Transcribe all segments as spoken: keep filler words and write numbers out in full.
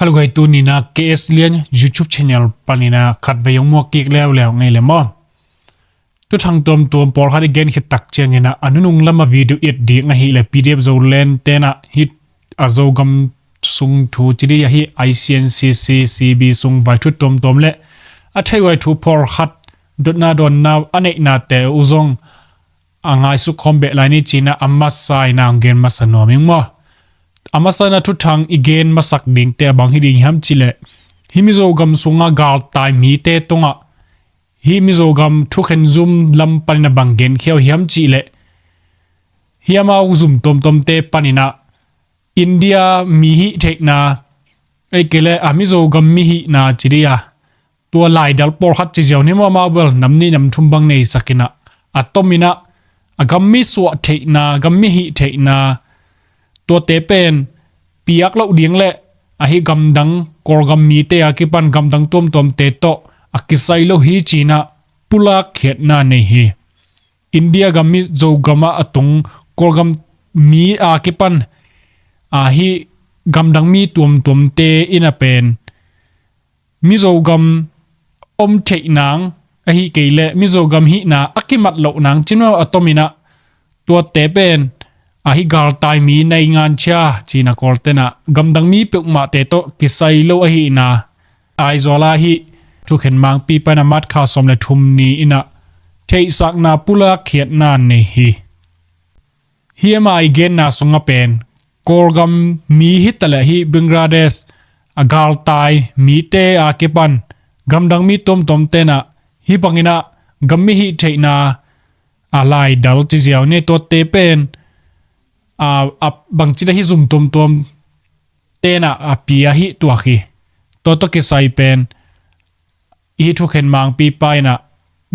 Khalugai, tunina K S Lian YouTube channel panina khatvei hong muak kik leuleu ngei le maw. Thuthang tuamtuam pawlkhat i gen khit tak ciangina a nunung lama video et ding ahih le P D F Zoland tena hih a Zogam sung thu ci dih ahi I C N C C C B sung vai thu tuamtuam le a theih vai thu pawlkhat dotna dawnna a neihnate uh zong a ngaihsuk khawm beh lai ni cina a masa ina hong gen masa nuam ing maw. A masa ina thuthang i gen masak dingte a bang hi ding hiam cih leh, hih Mizo gam sunga galtai mite tungah hih Mizo gam thukhen zum lam panin a bang genkhia uh hiam cih leh, hih amau zum tuamtuamte paninah India mi hih theihna, ei kei le a Mizo gam mi hihna ci dih a, tua laidal pawlkhat ci ziau ni maw, amau bel nam nih nam thum bang neisakinah a tominah a gam mi suah theihna, gam mi hih theihna, tuate pen piak loh ding le ahi gamdang Kawlgam mite a kipan gamdang tuamtuamte tawh a kisai lo hi cinah pulak khiatna nei hi. India gam Mizo gamah a tung Kawlgam mi a kipan ahi gamdang mi tuamtuamte ina pen Mizo gam om theih nang ahi kei le Mizo gam hihna a kimat loh nang cin maw a tominah tuate pen ahi galtai mi naingan cia cina Kawltenah gamdang mi peuhmahte tawh kisai lo ahihna Aizawl a hih thukhen mangpi paina March kha sawm le thum ni inah theihsakna pulak khiatna nei hi. Hih amah i genna sungah pen Kawlgam mi hitaleh hih Bangladesh a galtai mite a kipan gamdang mi tuamtuam tenah hih banginah gam mi hih theihna a laidal ci ziau ni, tuate pen a, a bangci dah hih zum tuamtuam tenah a pia hih tuak hi. Tua tawh kisai pen hih thukhen mangpi painah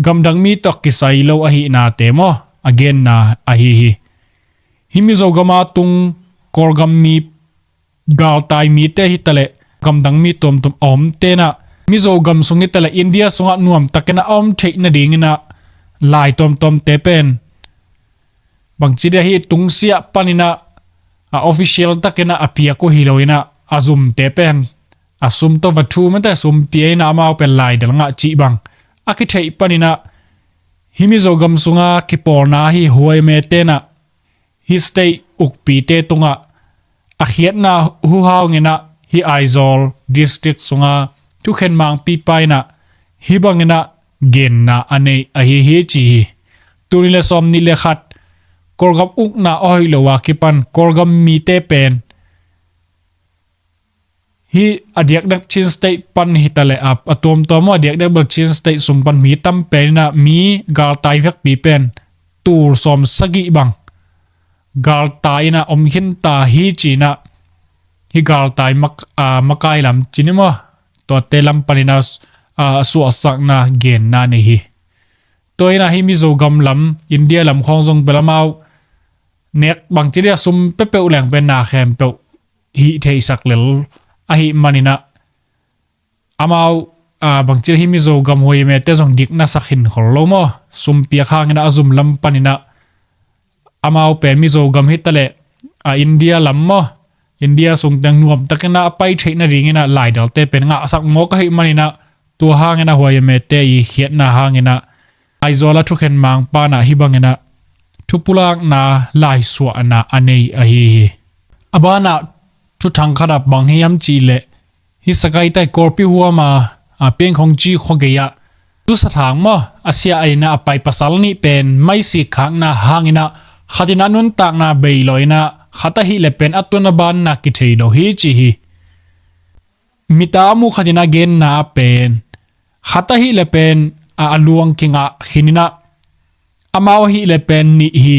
gamdang mi tawh kisai lo ahihnate maw a genna ahi hi. Hih Mizo gama tung Kawlgam mi galtai mite hitaleh gamdang mi tuamtuam a om tenah Mizo gam sung hitaleh India sungah nuamtakin a om theih nadinginah lai tuamtuamte pen bangci dia hih tungsiah paninah a official takinah a piak uh hi loinah a zumte pen a sum tawh va thu mate sum pia inah amau pen laidal ngah cih bang a kitheih paninah hih Mizo gam sunga kipawlna hih huaimete inah hih state ukpite tungah a khiatna huhau nginah hih Aizawl district sunga thukhen mangpi painah hih banginah genna a nei ahi hi ci hi. Tuni le sawm nih le khat Kawlgam ukna a hoih lo a kipan Kawlgam mite pen hih a diakdiak Chin State pan hitaleh a, a tuamtuam uh a diakdiak bel Chin State sung pan mi tam peninah mi galtai vekpi pen tul sawm sagih bang galtai inah om khinta hi cinah hih galtai mak, a, makai lam cini maw tuate lam paninah a, suahsakna genna nei hi. Tua inah hih Mizo gam lam India lam khawng zong bel amau nek bangci dia sum peuhpeuh leng pen na khempeuh hih theihsak lel ahih maninah amau a bangci dia hih Mizo gam huaimete zong dikna sak hinkhol lo maw sum piak hanginah a zum lam paninah amau pen Mizo gam hitaleh a India lam maw India sung teng nuamtakinah a pai theih nadinginah laidalte pen ngahsak mawk ahih maninah tua hanginah huaimete i khiatna hanginah Aizawl a thukhen mangpanah hih banginah thupulakna laisuahna a nei ahi hi. A banah thuthang khatah bang hiam cihleh hih Sagaing tai Kawlpi huama a Piangkhongci khuagei ah Zusathang maw a sia a inah a pai pasal nih pen maisik khakna hanginah khatinah nuntakna bei lo inah khat ahih le pen a tun a banna kithei lo hi ci hi. Mita a muh khatinah genna a pen khat ahih le pen a, a luang kingah khininah amau ahih le pen nih hi,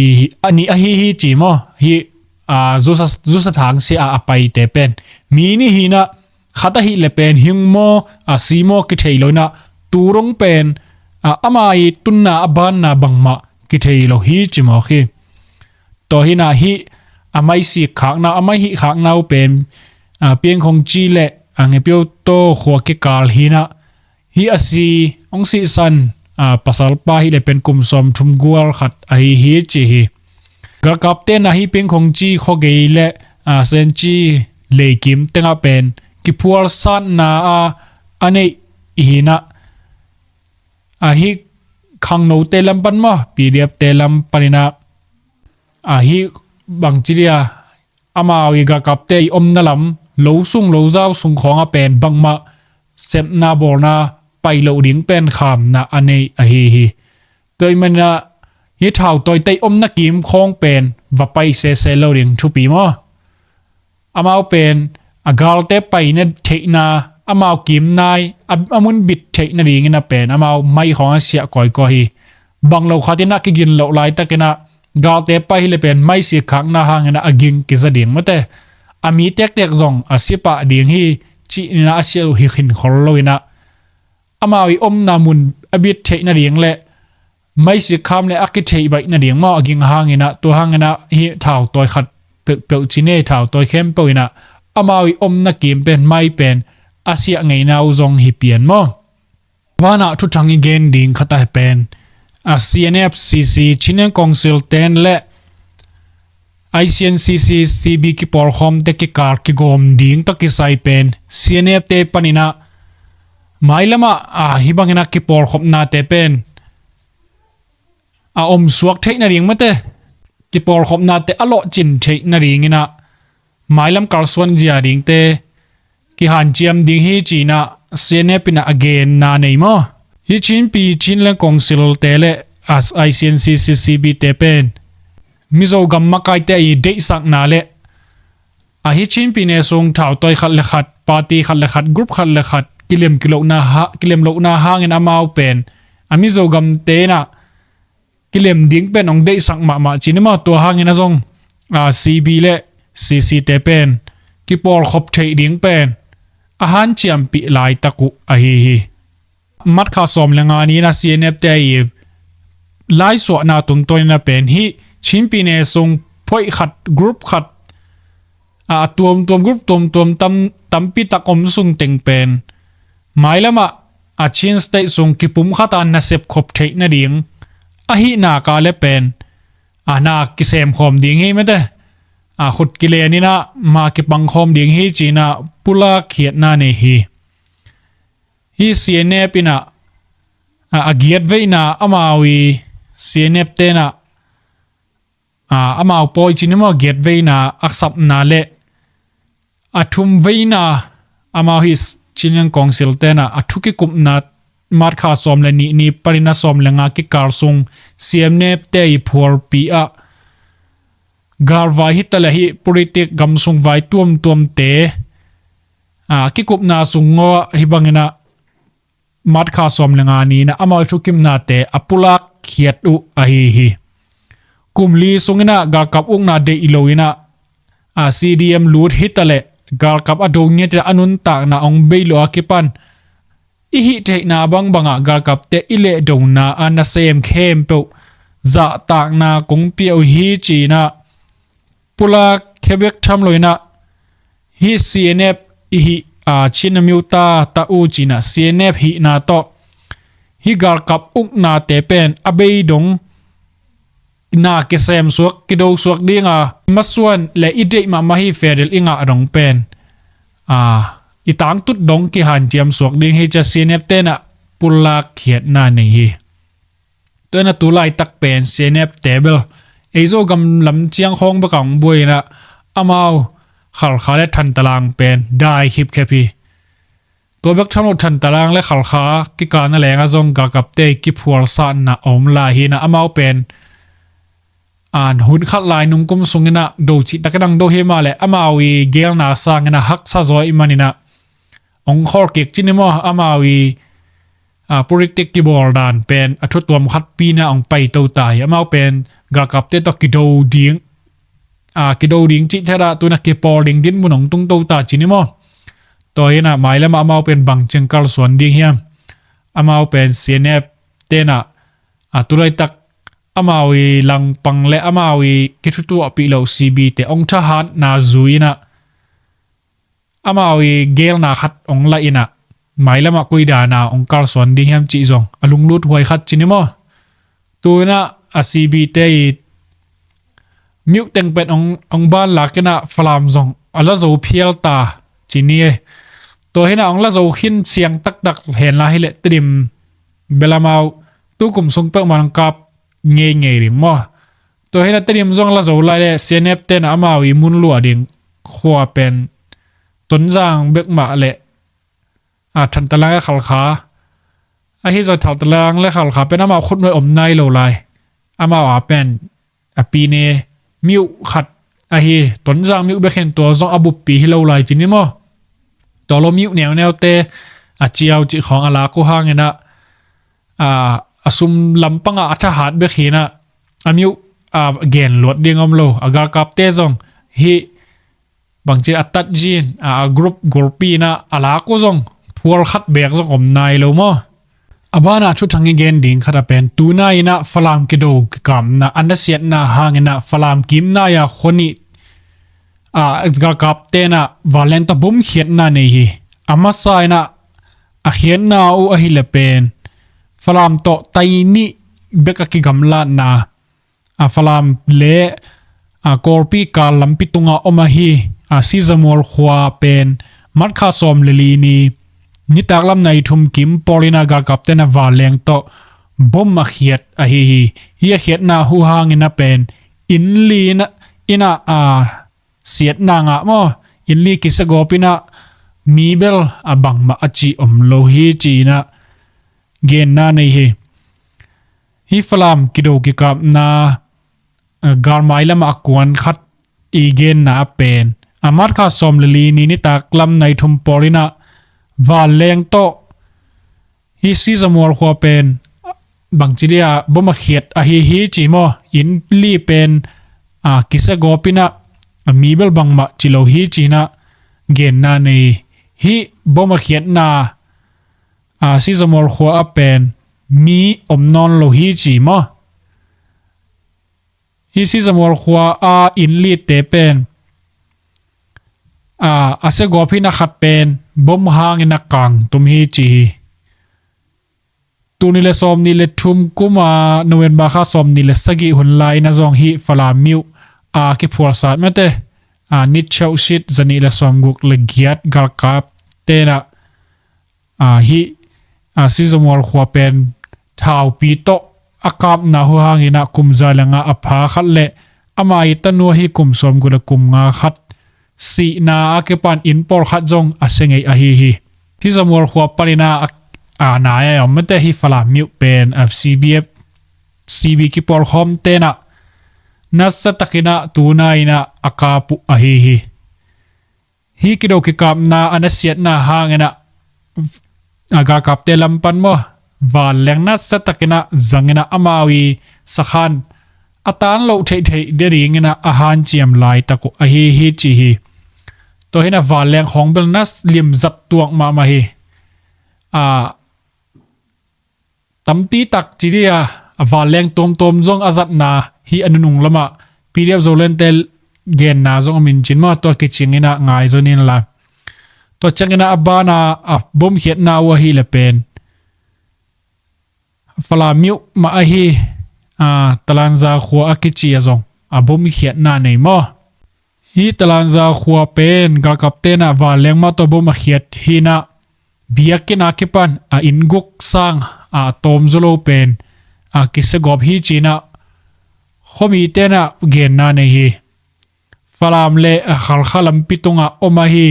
a nih ahi hi ci maw hih a, Zusa, Zusathang sia a, a paite pen mi nih hinah khat ahih le pen hing maw a si maw kithei lo inah tu rong pen a, ama i tunna a banna bangmah kithei lo hi ci mawk hi. Tua hinah hih a maisik khakna a maihih khakna uh pen a, Piangkhongci le a Ngepiuto khua kikal hinah hih a si hong sihsan a, pasalpa hih le pen kum sawmthum gual khat ahi hi ci hi. Galkapte na hih Piangkhongci khuagei le a, Senci leikim tengah pen kiphualsatna a, a neih i hi in ah, ahi khangnote lam pan maw, P D F te lam panin ah, ahi bangci dia, amau i galkapte i omna lam, lo sung lo zau sung khawng ah pen bangmah sepna bawlna pai loh ding pen khamna a nei ahi hi. Tua ahih manin ah hih thautawite i omna kim khawng pen va pai sese lo ding thupi maw? Amau pen a galte paina theihna, amau kim nai a, a mun bit theih nadingin ah pen amau mai khawng a siah kawikawi hi. Bang lo khat in ah kigin loh laitakin ah galte pai hi leh pen mai sikkhakna hangin ah a ging kiza ding mate. A mi tektek zong a si pah ding hi, ci-in ah a siah uh hi khinkhol loin ah, amau i omna mun a bit theih nading le mai sikkham le a kitheih baih nading maw, a ging hangin ah, tua hangin ah hih thautawi khat peuhpeuh ci ni, thautawi khempeuh in ah amau i omna kim pen, mai pen a siah ngeina uh zong hi pian maw? Van ah thuthang i gen ding khat ahi pen, a, C N F, C C, Chinland Council ten le I C N C C, C B kipawlkhawmte kikal kigawm ding tawh kisai pen C N F te panin ah mailam ah, a, hih bangin ah kipawlkhopnate pen a omsuak theih nading mate, kipawlkhopnate a lawhcin theih nadingin ah mailam kalsuan zia dingte kihanciam ding hi, ci-in ah C N F in ah a genna nei maw? Hih Chinpi, Chinland Council te le, a, I C N C C, C B te pen Mizo gam makaite i deihsakna le, ahi Chinpi ne sung thautawi khat le khat, party khat le khat, group khat le khat kilem kilohna ha, kilem lohna hangin amau pen a Mizo gamte in ah kilem ding pen hong deihsak mahmah ci ni maw? Tua hangin ah zong, a, C B le C C te pen kipawlkhop theih ding pen a hanciampih laitak uh ahi hi. March kha sawm le nga ni-in ah C N F te i laisuahna tungtawnin ah pen hih Chinpi ne sung phoih khat, group khat, a, a tuamtuam, group tuamtuam tam, tampi tak om sung teng pen mailam ah a Chin State sung kipumkhat a nasep khop theih nading ahih nak leh pen, a, na kisemkhawm ding hi mate, a, khut kilenin ah ma kipangkhawm ding hi, ci-in ah pulak khiatna nei hi. Hih C N F in ah, a, a giat veina amau i, C N F te in ah, a, amau pawi ci ni maw, giat veina a sapna le a thum veina, amau hih Chinland Council te in ah a thu kikupna March kha sawm le nih ni panin ah sawm le nga kikal sung C N F te i phualpi ah galvai hi ta le hih politik gamsung vai tuamtuamte, a, kikupna sung ngawh ah hih bangin ah March kha sawm le nga ni-in ah amau i thukimnate a pulak khiat uh ahi hi. Kum li sungin ah galkap ukna deih loin ah, a, C D M lut hi ta le galkap a do ngiat in ah a nuntakna hong bei loh a kipan i hih theihna bangbang ah galkapte i lehdona a nasem khempeuh zahtakna kong pia uh hi, ci-in ah pulak khia bek tham loin ah, hih C N F i hih, a, Chin a miuta ta u ci-in ah C N F hihna tawh hih galkap uknate pen a bei dong na kisemsuak, kidosuak ding a, masuan le i deih mahmah hih federal i ngah dong pen, a, i tangtut dong kihanciamsuak ding hi, ci-a C N F te in ah pulak khiatna nei hi. Tua in ah tu laitak pen C N F te bel ei Zogam lam ciang khawng bek a hong buai in ah, amau Khalkha le Thantalang pen dai khipkhep hi. Tua bek tham lo Thantalang le Khalkha kikal na leng ah zong galkapte kiphualsatna a om lai hi in ah, amau pen, a, hun khat lai nungkum sungin ah do cihtakin a hong do hi mah leh amau i geelna sangin ah haksa zaw ahih manin ah hong khawl kik ci ni maw, amau i, a, politik kibawl dan pen a thutuam khatpi in ah hong paito ta hi. Amau pen galkapte tawh kido ding, a, kido ding cih thet ah tu in ah kipawl ding dinmun hong tungto ta ci ni maw. Tua hi in ah mailam ah amau pen bangci kalsuan ding hiam? Amau pen C N F te in ah, a, tu laitak amau i langpang le amau i kithutuahpih loh C B te hong thahatna zui in ah amau i geelna khat hong laih in ah mailam ah koi dan a hong kalsuan ding hiam cih zong a lunglut huai khat ci ni maw. Tu in ah a C B te i miuh teng pen hong, hong banlak in ah Falam zong a la zo phial ta ci ni e. Tua hi-in ah hong la zo khin siang taktak henla hi leh Tedim bel amau tukum sung peuhmah hong kap ngeingei ding maw. Tua hi-in ah Tedim zong la zo lai leh C N F te'n ah amau i mun luah ding khua pen Tonzang bek mah leh, a, Thantalang le Khalkha. Ahi zong Thantalang le Khalkha pen amau khutnuai om nai lo lai. Amau a pen a pine miuh khat ahi, Tonzang miuh bek hi-in tua zong a buppi hi lo lai ci ni maw. Tua lo miuh neuneute a ciau cih khawng a lak uh hangin ah, a, a sum lampangah a thahat bek hi-in ah, a miuh, a, gen luat ding om lo. A galkapte zong hih bangci a tatchin, a, a group, group in ah a lak uh zong phual khat beek zong om nai lo maw. A banah thuthang i gen ding khat a pen, tu nai-in ah Falam kido kikapna a nasiatna hangin ah Falam kimnai-a khua nih, a, galkapte'n ah vanleng tawh bomkhiatna nei hi. A masa-in ah a khiatna uh ahih leh pen Falam tawh tai nih bek a kigamlatna, a, Falam le, a, Kawlpi kal lampi tungah om ahi, a, Sizamual khua pen March kha sawm le li ni nitaklam nai thum kim pawlin ah galkapte'n ah vanleng tawh bom a khiat ahi hi. Hih a khiatna uh hangin ah pen inn li in ah, in ah, a, siatna ngah maw, inn li kisiagawp in ah mi bel a bangmah a ci om lo hi ci-in ah genna nei hi. Hih Falam kido kikapna, a, galmai lamah a kuan khat i genna a pen, a, March kha sawm le li ni nitaklam nai thum pawlin ah vanleng tawh hih Sizamual khua pen bangci dia bom a khiat ahi hi ci maw. Inn li pen, a, kisiagawp in ah, a, mi bel bangmah ci lo hi ci-in ah genna nei. Hih bom a khiatna, a, Sizamual khua ah pen mi om nawn lo hi ci maw. Hih Sizamual khua a inn lite pen, a, a siagawp hi-in ah khat pen bom hangin ah kangtum hi ci hi. Tul nih le sawm nih le thum kum a November kha sawm nih le sagih hun lai-in ah zong hih Falam miuh a kiphualsat mate, a, ni cheuhsit za nih le sawm guk le giat galkapte'n ah, a, hih, a, Sizamual khua pen thaupi tawh a kapna uh hangin ah kum za le nga a pha khat le ama i tanu ahi kum sawm guk le kum nga khat sihna a kipan inn pawlkhat zong a sia ngei ahi hi. Sizamual khua panin ah, a, a nai a om mate hih Falam miuh pen, a, C B F, C B kipawlkhawmte'n ah nasiatakin ah tu nai-in ah a kap uh ahi hi. Hih kido kikapna a nasiatna hangin ah, a, galkapte lam pan maw, vanleng nasiatakin ah zangin ah amau i sakhan a tan loh theihtheih dingin ah a hanciam laitak uh ahi hi ci hi. Tua hi-in ah vanleng khawng bel na limzat tuak mahmah hi. A, tampi tak ci dia, a vanleng tuamtuam zong a zatna hi a nunung lamah P D F Zolandte genna zong om in cin maw, tua kicingin ah ngai zaw ni in la. Tua ciangin ah a banah a bomkhiatna uh ahih leh pen Falam miuh mah ahi, a, Talanza khua a kici ah zong a bomkhiatna nei maw. Hih Talanza khua pen galkapte'n ah vanleng mah tawh bom a khiat hi-in ah, biakinn a kipan a inn guk sang a tawm zaw lo pen a kisiagawp hi ci-in ah khuamite'n ah genna nei hi. Falam le, a, Khalkha lampi tungah om ahi,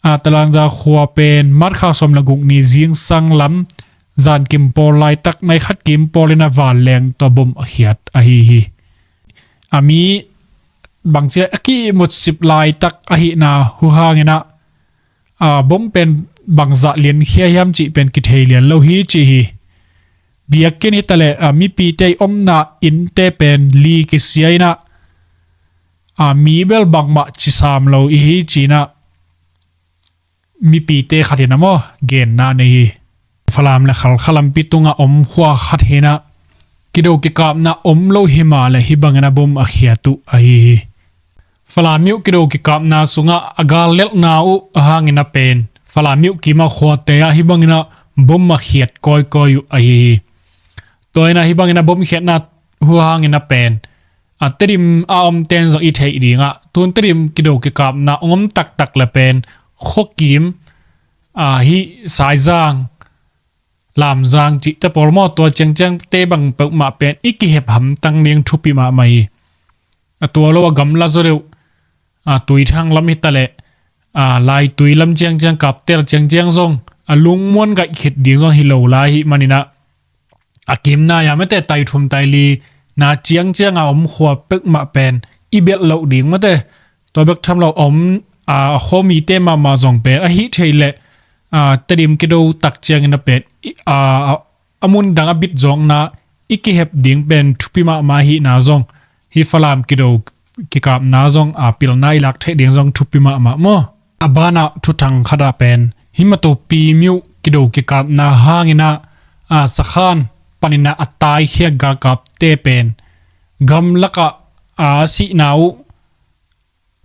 a, Talanza khua pen March kha sawm le guk ni zingsang lam zankim pawl laitak nai khat kim pawlin ah vanleng tawh bom a khiat ahi hi. A mi bangci a kimutsip laitak ahihna uh hangin ah, a, bom pen bangzah liankhia hiam cih pen kithei lian lo hi ci hi. Biakinn hi ta leh, a, mipite i omna innte pen li kisia in ah, a, mi bel bangmah cisam lo i hi ci-in ah mipite khat in ah maw genna nei hi. Falam le Khalkha lampi tungah om khua khat hi-in ah, kido kikapna om lo hi mah leh hih bangin ah bom a khiat uh ahi hi. Falam miuh kido kikapna sungah a gal lelhna uh a hangin ah pen Falam miuh kimah khuate ah hih bangin ah bom a khiat kawikawi uh ahi hi. Tua in ah hih bangin ah bom khiatna uh hangin ah pen, a, Tedim a omte'n zong i theih ding ah, tun Tedim kido kikapna ong om taktak leh pen khuakim, a, hih Saizang, Lamzang cihte pawl maw, tua ciangciangte bang peuhmah pen i kihep hamtang ding thupi mahmah hi. A tua lo a gamla zaw deuh, a, Tuithang lam hi taleh, a, Laitui lam ciangciang, Kaptel ciangciang zong a lungmuan gaih khit ding zong hi lo lai hi maninah, a kimna ia mete tai thum tai li na ciangciang a om khua peuhmah pen i belh loh ding mete. Tua bek tham lo om, a, a khuamite mahmah zong pen ahi thei leh, a, Tedim kido tak ciangin a pen i, a, a, a mun dang a bit zawkna i kihep ding pen thupi mahmah ahihna zong, hih Falam kido kikapna zong a pilna i lak theih ding zong thupi mahmah maw. A banah thuthang khatah pen hih Matupi miuh kido kikapna hanginah, a, sakhan paninah a taikhia galkapte pen gamlakah a sihna uh,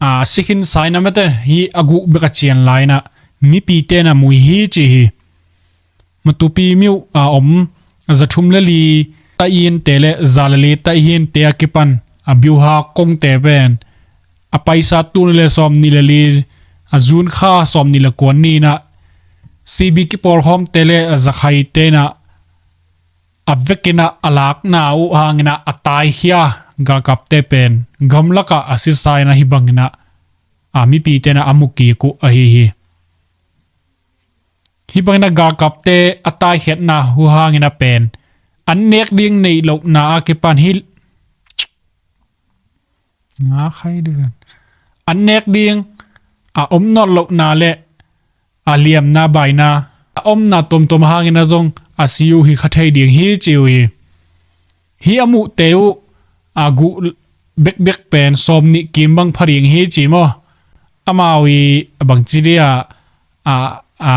a, si khin sa inah mete, hih a guh bek a cian lai inah mipite na mui hi ci hi. Matupi miuh a om a za thum le li taihinte le za le li taihinte a kipan a biuha kongte pen a paisa tul ni le sawm nih le li, a June kha sawm nih le kua ni inah C B kipawlkhawmte le a zakhaite inah a vekinah a lakna uh hanginah a taikhia galkapte pen gamlakah a sisa inah hih banginah, a, mipite inah a mu kik uh ahi hi. Hih banginah galkapte a taikhiatna uh hanginah pen an nek ding neih lohna a kipan hih nga khai ding an nek ding a om nawn lohna le a liamna baina a omna tuamtuam hangin a zong a si uh hi kha thei ding hi ci uh hi. Hih a muhte uh a guh bekbek pen sawm nih kim bang pha ding hi ci maw? Amau i a bangci dia a, a,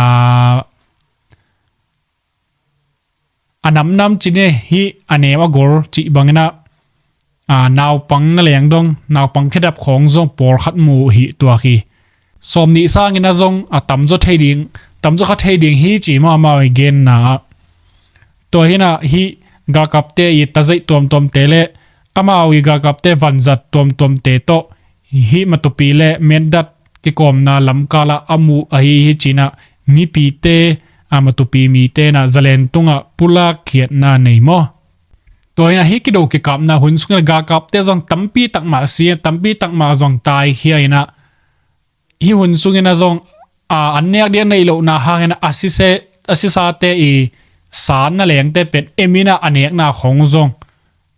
a namnam cine hih a neu a gol cih banginah, a, naupang na leng dong, naupang khedap khawng zong pawlkhat mu uh hi tuak hi. Sawm nih sangin a zong a tamzaw thei ding, tamzaw kha thei ding hi ci maw amau i genna ah. Tua hinah hih galkapte i tazaih tuamtuamte le amau i galkapte vanzat tuamtuamte tawh hih Matupi le Metdat kikawmna lamkalah a muh ahi hi cinah mipite, a, Matupi mite inah zalen tungah pulak khiatna nei maw? Tua hinah hih kido kikapna hun sungin galkapte zong tampi takmah si, tampi takmah zong taikhia inah hih hun sungin a zong, a, an nek ding neih lohna hangin a sise, a sisate i san na lengte pen eminah a nekna khawng zong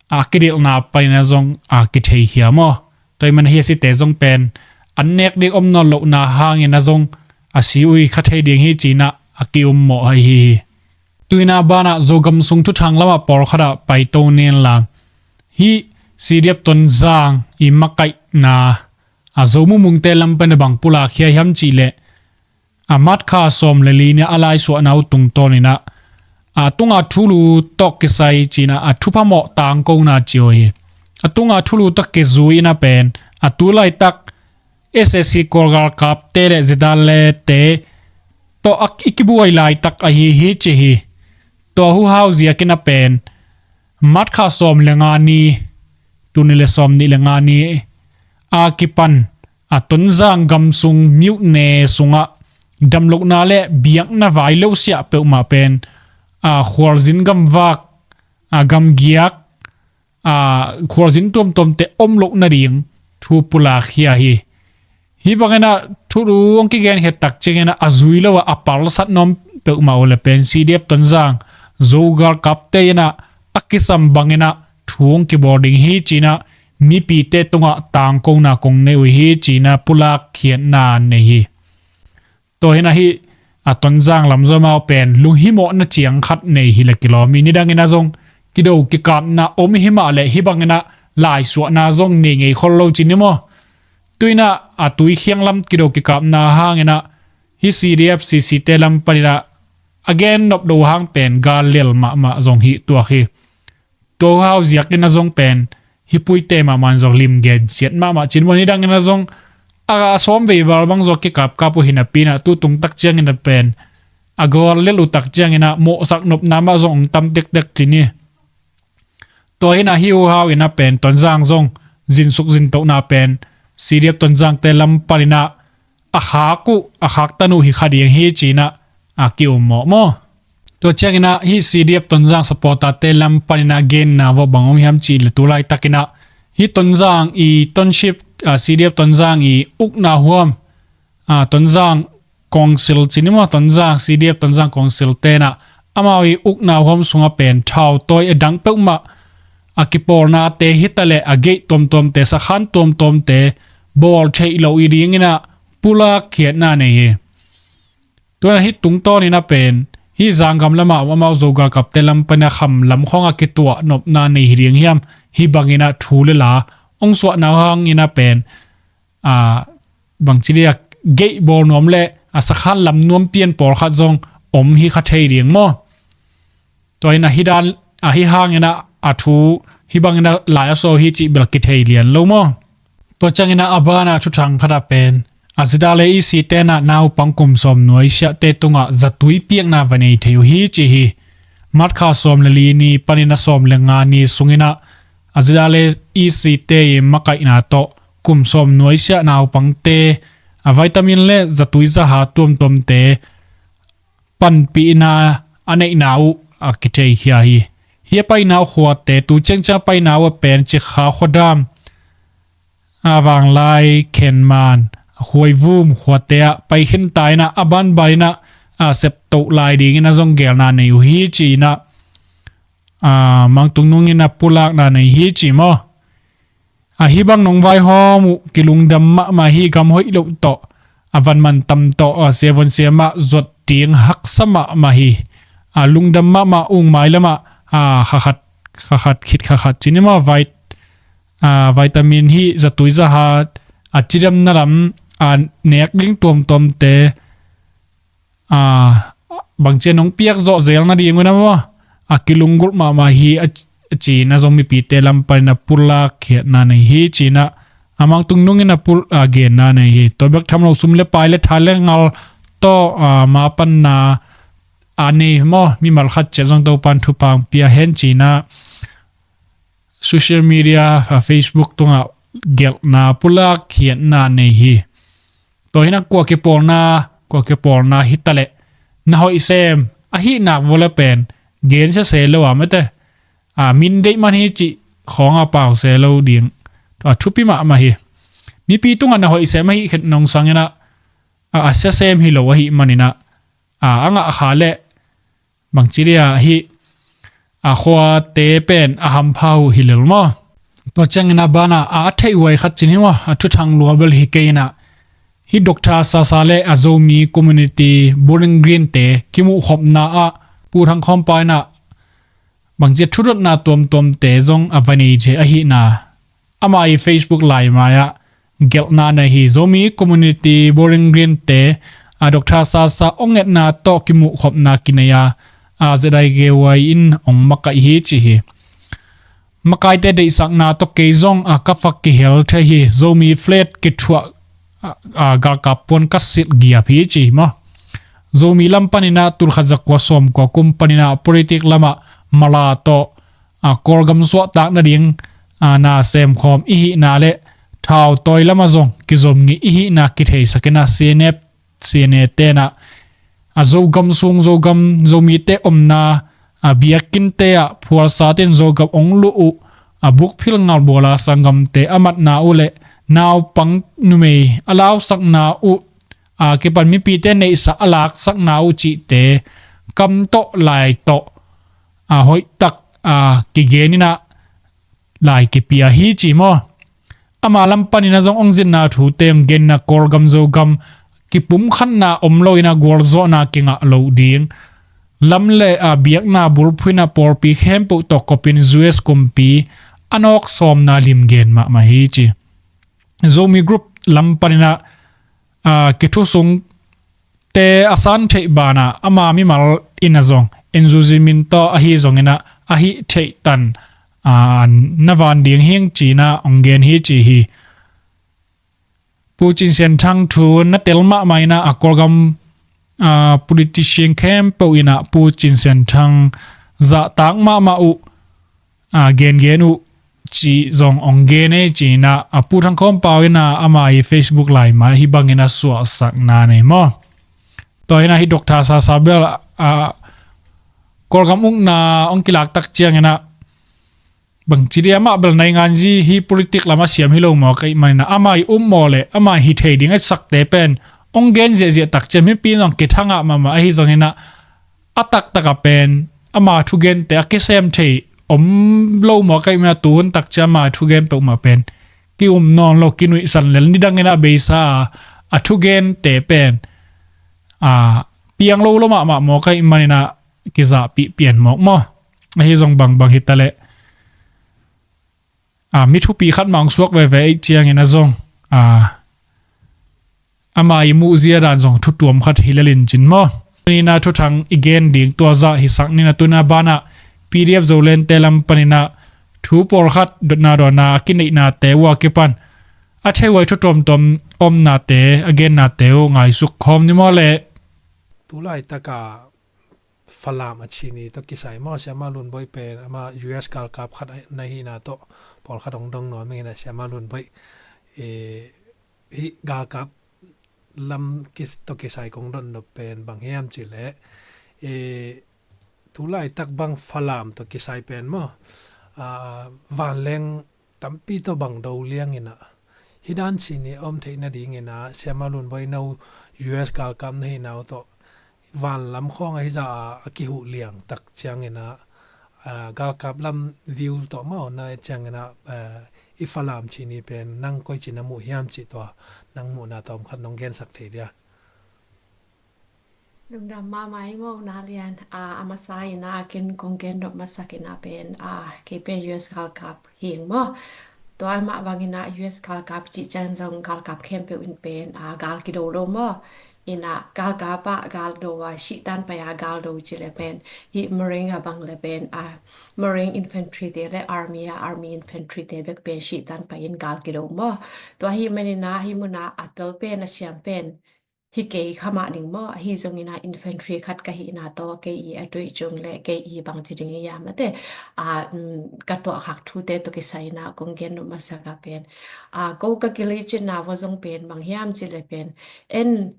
a kidilhna panin a zong a kitheikhia maw? Tua i man hi a site zong pen an nek ding om nawn lohna hangin a zong a si uh hi kha thei ding hi cinah a ki-um mawh ahi hi. Tuinah banah Zogam sung thuthang lamah pawlkhatah paito nen la. Hih C D F Tonzang i makaihna a Zo mumungte lam pan a bang pulak khia hiam cihleh a March kha sawm le li ni a laisuahna uh tungtawn inah a tunga thulu tawh kisai cinah a thupha mawh tangkona ci uh hi. A tunga thulu tawh kizui inah pen a tu laitak S S C Kawl galkapte le Zedale te tawh a, i kibuai laitak ahi hi ci hi. Tua huhau ziakin a pen March kha sawm le nga ni, tul nih le sawm nih le nga ni a kipan a Tonzang gam sung miuhne sungah damlohna le biakna vai lo siah peuhmah pen a khualzin gamvak, a gamgiak, a khualzin tuamtuamte om loh nading thu pulak khia hi. Hih banginah thulu hong kigenkhiat tak cianginah a zui lo ah a palsat nuam peuhmah uh le pen C D F Tonzang Zo galkapte inah a kisam banginah thu hong kibawl ding hi cinah mipite tungah tangkona kong nei uh hi cinah pulak khiatna nei hi. Tua hinah hih a Tonzang lamzaw amau pen lunghimawhna ciang khat nei hi le kilawm hi. Nidangin a zong kido kikapna om hi mah leh hih banginah laisuahna zong nei ngei khol lo ci ni maw? Tuinah a Tuikhiang lam kido kikapna hanginah hih C D F C C te lam paninah a gen nop lo hang pen gal lel mahmah zong hi tuak hi. Tua huhau ziakin a zong pen hih puite mahmah in zong lim gensiat mahmah cin maw? Nidangin a zong a sawm vei val bang zong kikapkap uh hi napi inah tu tung tak ciangin a pen a gal lel uh tak cianginah mawhsak nopna mah zong hong tam tektek cin hi. Tua hinah hih huhau inah pen Tonzang zong zinsuk zintohna pen C D F Tonzangte lam paninah a khak uh, a khaktan uh hi kha ding hi cinah a ki-ummawh maw? Tua ciangin ah hih C D F Tonzang supporter-te lam panin ah genna vawh bang om hiam cih leh tu laitakin ah hih Tonzang i township, ah, C D F Tonzang i ukna huam, ah, Tonzang Council ci ni maw, Tonzang, C D F Tonzang Council-te'n ah amau i ukna huam sungah pen thautawi a dang peuhmah a kipawlnate hi taleh a gate tuamtuamte, sakhan tuamtuamte bawl theih loh i dingin ah pulak khiatna nei hi. Tua in ah hih tungtawnin ah pen hih zanggam lamah om amau Zo galkapte lam panin ah kham lam khawngah kituah nopna nei hi ding hiam? Hih bangin ah thu le la hong suahna hangin ah pen, a, bangci dia, gate bawl nuam le a sakhan lam nuam pian pawlkhat zong om hi kha thei ding maw? Tua in ah hih dan, a, hih hangin ah a thu hih bangin ah lai a suah hi cih bel kithei lian lo maw? Tua ciangin ah a banah thuthang khatah pen a zidale E C-te'n ah naupang kum sawm nuaisiahte tungah zatui piakna va nei thei uh hi ci hi. March kha sawm le li ni panin ah sawm le nga ni sungin ah a zidale E C-te i makaihna tawh kum sawm nuaisiah naupangte a vitamin le zatui zaha tuamtuamte panpihna a neihna uh a kitheikhia hi. Hih a paina uh khuate, tu ciangciang a paina uh a pen Cikha khuadam, a Vanglai, Khenman, Khuaivum khuate ah pai khinta in ah a banbanin ah a septoh lai dingin ah zong gelna nei uh hi ci-in ah, a, Mangtung nungin ah pulakna nei hi ci maw? A, hih bang nong vaihawm uh kilungdam mahmah hi. Gam hoih loh tawh, a, van man tam tawh, a, siavon siamah zuat ding haksa mahmah hi. A, lungdam mahmah. Ungmai lamah, a, kha khat, kha khat khit kha khat ci ni maw, vit-, a, vitamin hih zatui zaha, a, cidamna lam, a, nek ding tuamtuamte, a, bangci a nong piak zawh zel nading un ah maw, a, kilunggulh mahmah hi a, a ci-in ah zong mipite lam panin ah pulak khiatna nei hi ci-in ah a Mangtung nungin ah pul-, a, genna nei hi. Tua bek tham lo, sum le pai le tha le ngal tawh, a, mapanna a nei maw, mimal khat ciat zong Topa'n thupha hong pia hen ci-in ah social media, a, Facebook tungah gelhna pulak khiatna nei hi. Tua hi in ah kua kipawlna, kua kipawlna hi taleh na hoih sem ahih nak vua le pen gen sese lo a mate, a, min deih man hi cih khawng a pau se lo ding. Tua thupi mahmah hi. Mipi tungah na hoih sem ahih khit nong sangin ah, a, a sia sem hi lo ahih manin ah, a, a ngah kha leh bangci dia hih, a, khuate pen a hampha uh hi lel maw? Tua ciangin a banah a, a theih huai khat ci ni maw, a thuthang lua bel hi kei in ah, hih Doctor Sasa le a Zomi Community Bowling Green-te kimuhkhopna ah Pu Thang Khawm pa in ah bangci a thudotna tuamtuamte zong a va nei thei ahihna ama i Facebook laimai ah gelhna nei hi. Zomi Community Bowling Green-te, a, Doctor Sasa hong etna tawh kimuhkhopna kinei a, a, Z I K Y in hong makaih hi ci hi. Makaite deihsakna tawh kei zong, a, ka fa kihel thei hi. Zomi flag kithuah, a, a, galkap puan ka silh giap hi ci maw? Zomi lam panin ah tulkhat zakua sawmkua kum panin ah politik lamah mala tawh, a, Kawlgam suahtak nading, a, na semkhawm i hihna le thautawi lamah zong kizom ngei i hihna kitheisak in ah C N F, C N A-te'n ah, a, Zogam sung, Zogam, Zomite omna, a, biakinnte ah phualsa ten Zogam hong luh uh, a, bukphil ngalbual a sanggamte a matna uh le naupang numei a lausakna uh, a, kipan mipite neihsa a laksakna uh cihte kam tawh lai tawh, a, hoihtak, a, kigen in ah lai kipia hi ci maw? Ama lam panin ah zong hong zinna thute hong gen in ah Kawlgam Zogam kipumkhatna om lo in ah gualzawhna kingah loh ding lam le, a, biakna bulphuh in ah pawlpi khempeuh tawh kop in U S kumpi a nawk sawmna lim gen mahmah hi ci. Zomi Group lam panin ah, a, kithusungte a san theih banah ama mimal in ah zong N U G min tawh ahi zongin ah a hih theih tan, a, na van ding hi'ng ci-in ah hong gen hi ci hi. Pu Cin Sian Thang thu na tel mahmah in ah, a, Kawlgam, a, politician khempeuh in ah Pu Cin Sian Thang zahtak mahmah uh, a, gengen uh cih zong hong gen ei ci-in ah, a, Pu Thang Khawm Pau in ah ama i Facebook laimai hih bangin a suahsakna nei maw? Tua hi-in ah hih Doctor Sasa bel, ah, Kawlgam ukna hong kilak tak ciangin ah bangci dia, amah bel nainganzi hi, politik lam a siam hi lo mawk ahih manin ah ama i upmawh le ama hi thei ding a sakte pen hong gen ziahziah tak ciang mipi in zong kithangah mahmah. Ahi zongin ah a taktak a pen ama thugente a kisem thei om lo mawk ahih manin ah tuhun tak ciang ama thugen peuhmah pen ki-um nawn lo, kinuihsan lel, nidangin ah beisa a, a thugente pen a piang lo lo mahmah mawk ahih manin ah kizahpih pian mawk maw. Ahi zong bangbang hi ta leh, a, mi thupi khat mah hong suak veve ahih ciangin ah zong, a, ama i muhzia dan zong thutuam khat hi lel in cin maw. Tuni-in ah thuthang i gen ding tua zah hisak ni-in ah, tu-in ah banah P D F Zolandte lam panin ah thu pawlkhat dotna dawnna a kineihnate uh a kipan a theihuai thu tuamtuam omnate, a gennate uh ngaisuk khawm ni maw leh. Tu laitak a Falam a chini tawh kisai maw, Siama Lun Boih pen amah U S galkap khat na hihna tawh pawlkhat hong dong nuam ing in ah, Siama Lun Boih, eh, hih galkap lam ki-, tawh kisai kong dotnop pen bang hiam cih leh, eh, tu laitak bang Falam tawh kisai pen maw, ah, vanleng tampi tawh bang do liang in ah, hih dan chini a om theih nadingin ah Siama Lun Boih, no U S galkap na hihna uh tawh vanlam khawng ahi zah a, a kihuh liang tak ciangin ah, ah, galkap lam view tawh maw na et ciangin ah, ah, i Falam chini pen nang koici na muh hiam cih, tua nang muhna tawm khat nong gensak thei dia? Lungdam mahmah hi maw, Na Lian. Ah, a masa in ah ken kong gen nop masak in ah pen, ah, kei pen U S galkap hi ing maw. Tua mah bangin ah U S galkap cih ciang zong galkap khempeuh in pen, ah, gal kido lo maw. In ah galkap ah gal do a, sihtan pai a gal do cih leh pen hih Marine a bang leh pen, ah, Marine Infantry te le Army a, Army Infantry te bek pen sihtan pai in gal kido maw. Tua ahih manin ah hih mun ah a tel pen, a siam pen hi kei kha mah ding maw. Ahi zongin ah infantry khat ka hihna tawh kei i a tuih cung le kei i bangci ding i a mate, a, um, ka tuahkhak thute tawh kisai in ah kong gen nop masak a pen, a, ko ka kilicinna va zong pen bang hiam cih leh pen en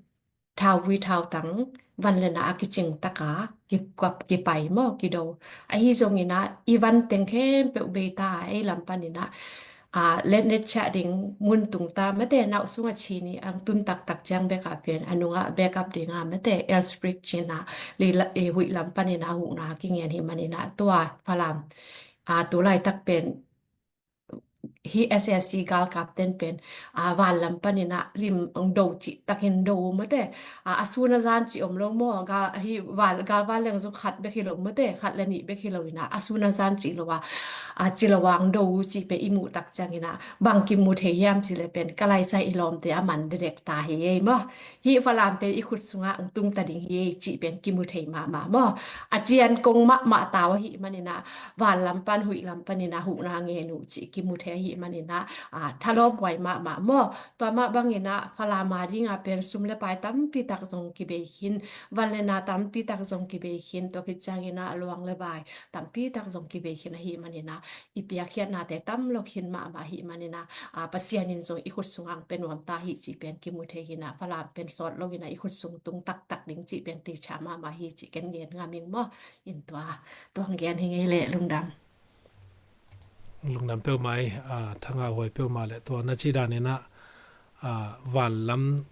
thauvui thautang vanleng a kicing tak a ki-, kipai maw, kido. Ahi zongin ah i van teng khempeuh bei ta a, ei lam panin ah, a, letnet ciah ding mun tung ta mate, nau sung a chini ang tun taktak ciang bek a pen a nung ah backup ding a mate, airstrike cih in ah lila, eh, huih lam panin ah huhna kingen hi manin ah tua Falam, a, tu laitak pen hih S S C galkap ten pen, a, vanlam panin ah lim ang do cih takin do mate. A, a sun a zan cih om lo maw. Gal, hih van, gal vanleng zong khat bek hi lo mate, khat le nih bek hi lo in ah, a sun a zan cih lo a, a, ci lo ang do cih pen i muh tak ciangin ah bang kimu thei hiam cih leh pen ka laisai i lawmte a man dedek ta hi ei maw. Hih Falam pen i khut sungah hong tung ta ding hi ei cih pen kimu thei mahmah maw. A cian kong mahmah ta uh ahih manin ah vanlam pan, huih lam panin ah huhna ngen uh cih kimu thei ahih manin ah, a, thalawp huai mahmah maw. Tua mah bangin ah Falam a ding a pen sum le pai tampi tak zong kibei khin, vanleng a tampi tak zong kibei khin, tua khit ciangin ah luang le bai tampi tak zong kibei khin ahih manin ah i piakkhiatnate tam lo khin mahmah ahih manin ah, a, Pasian in zong i khut sungah hong pia nuam ta hi cih pen kimu thei hi in ah, Falam pen sawt lo in ah i khut sung tung taktak ding cih pen teicha mahmah hi cih ken gen ngam ing maw. In tua, tua hong gen hi ing ei leh, lungdam. Lungdam peuhmah ei, a, thangah huai peuhmah leh tua na cih dan in ah, a, vanlam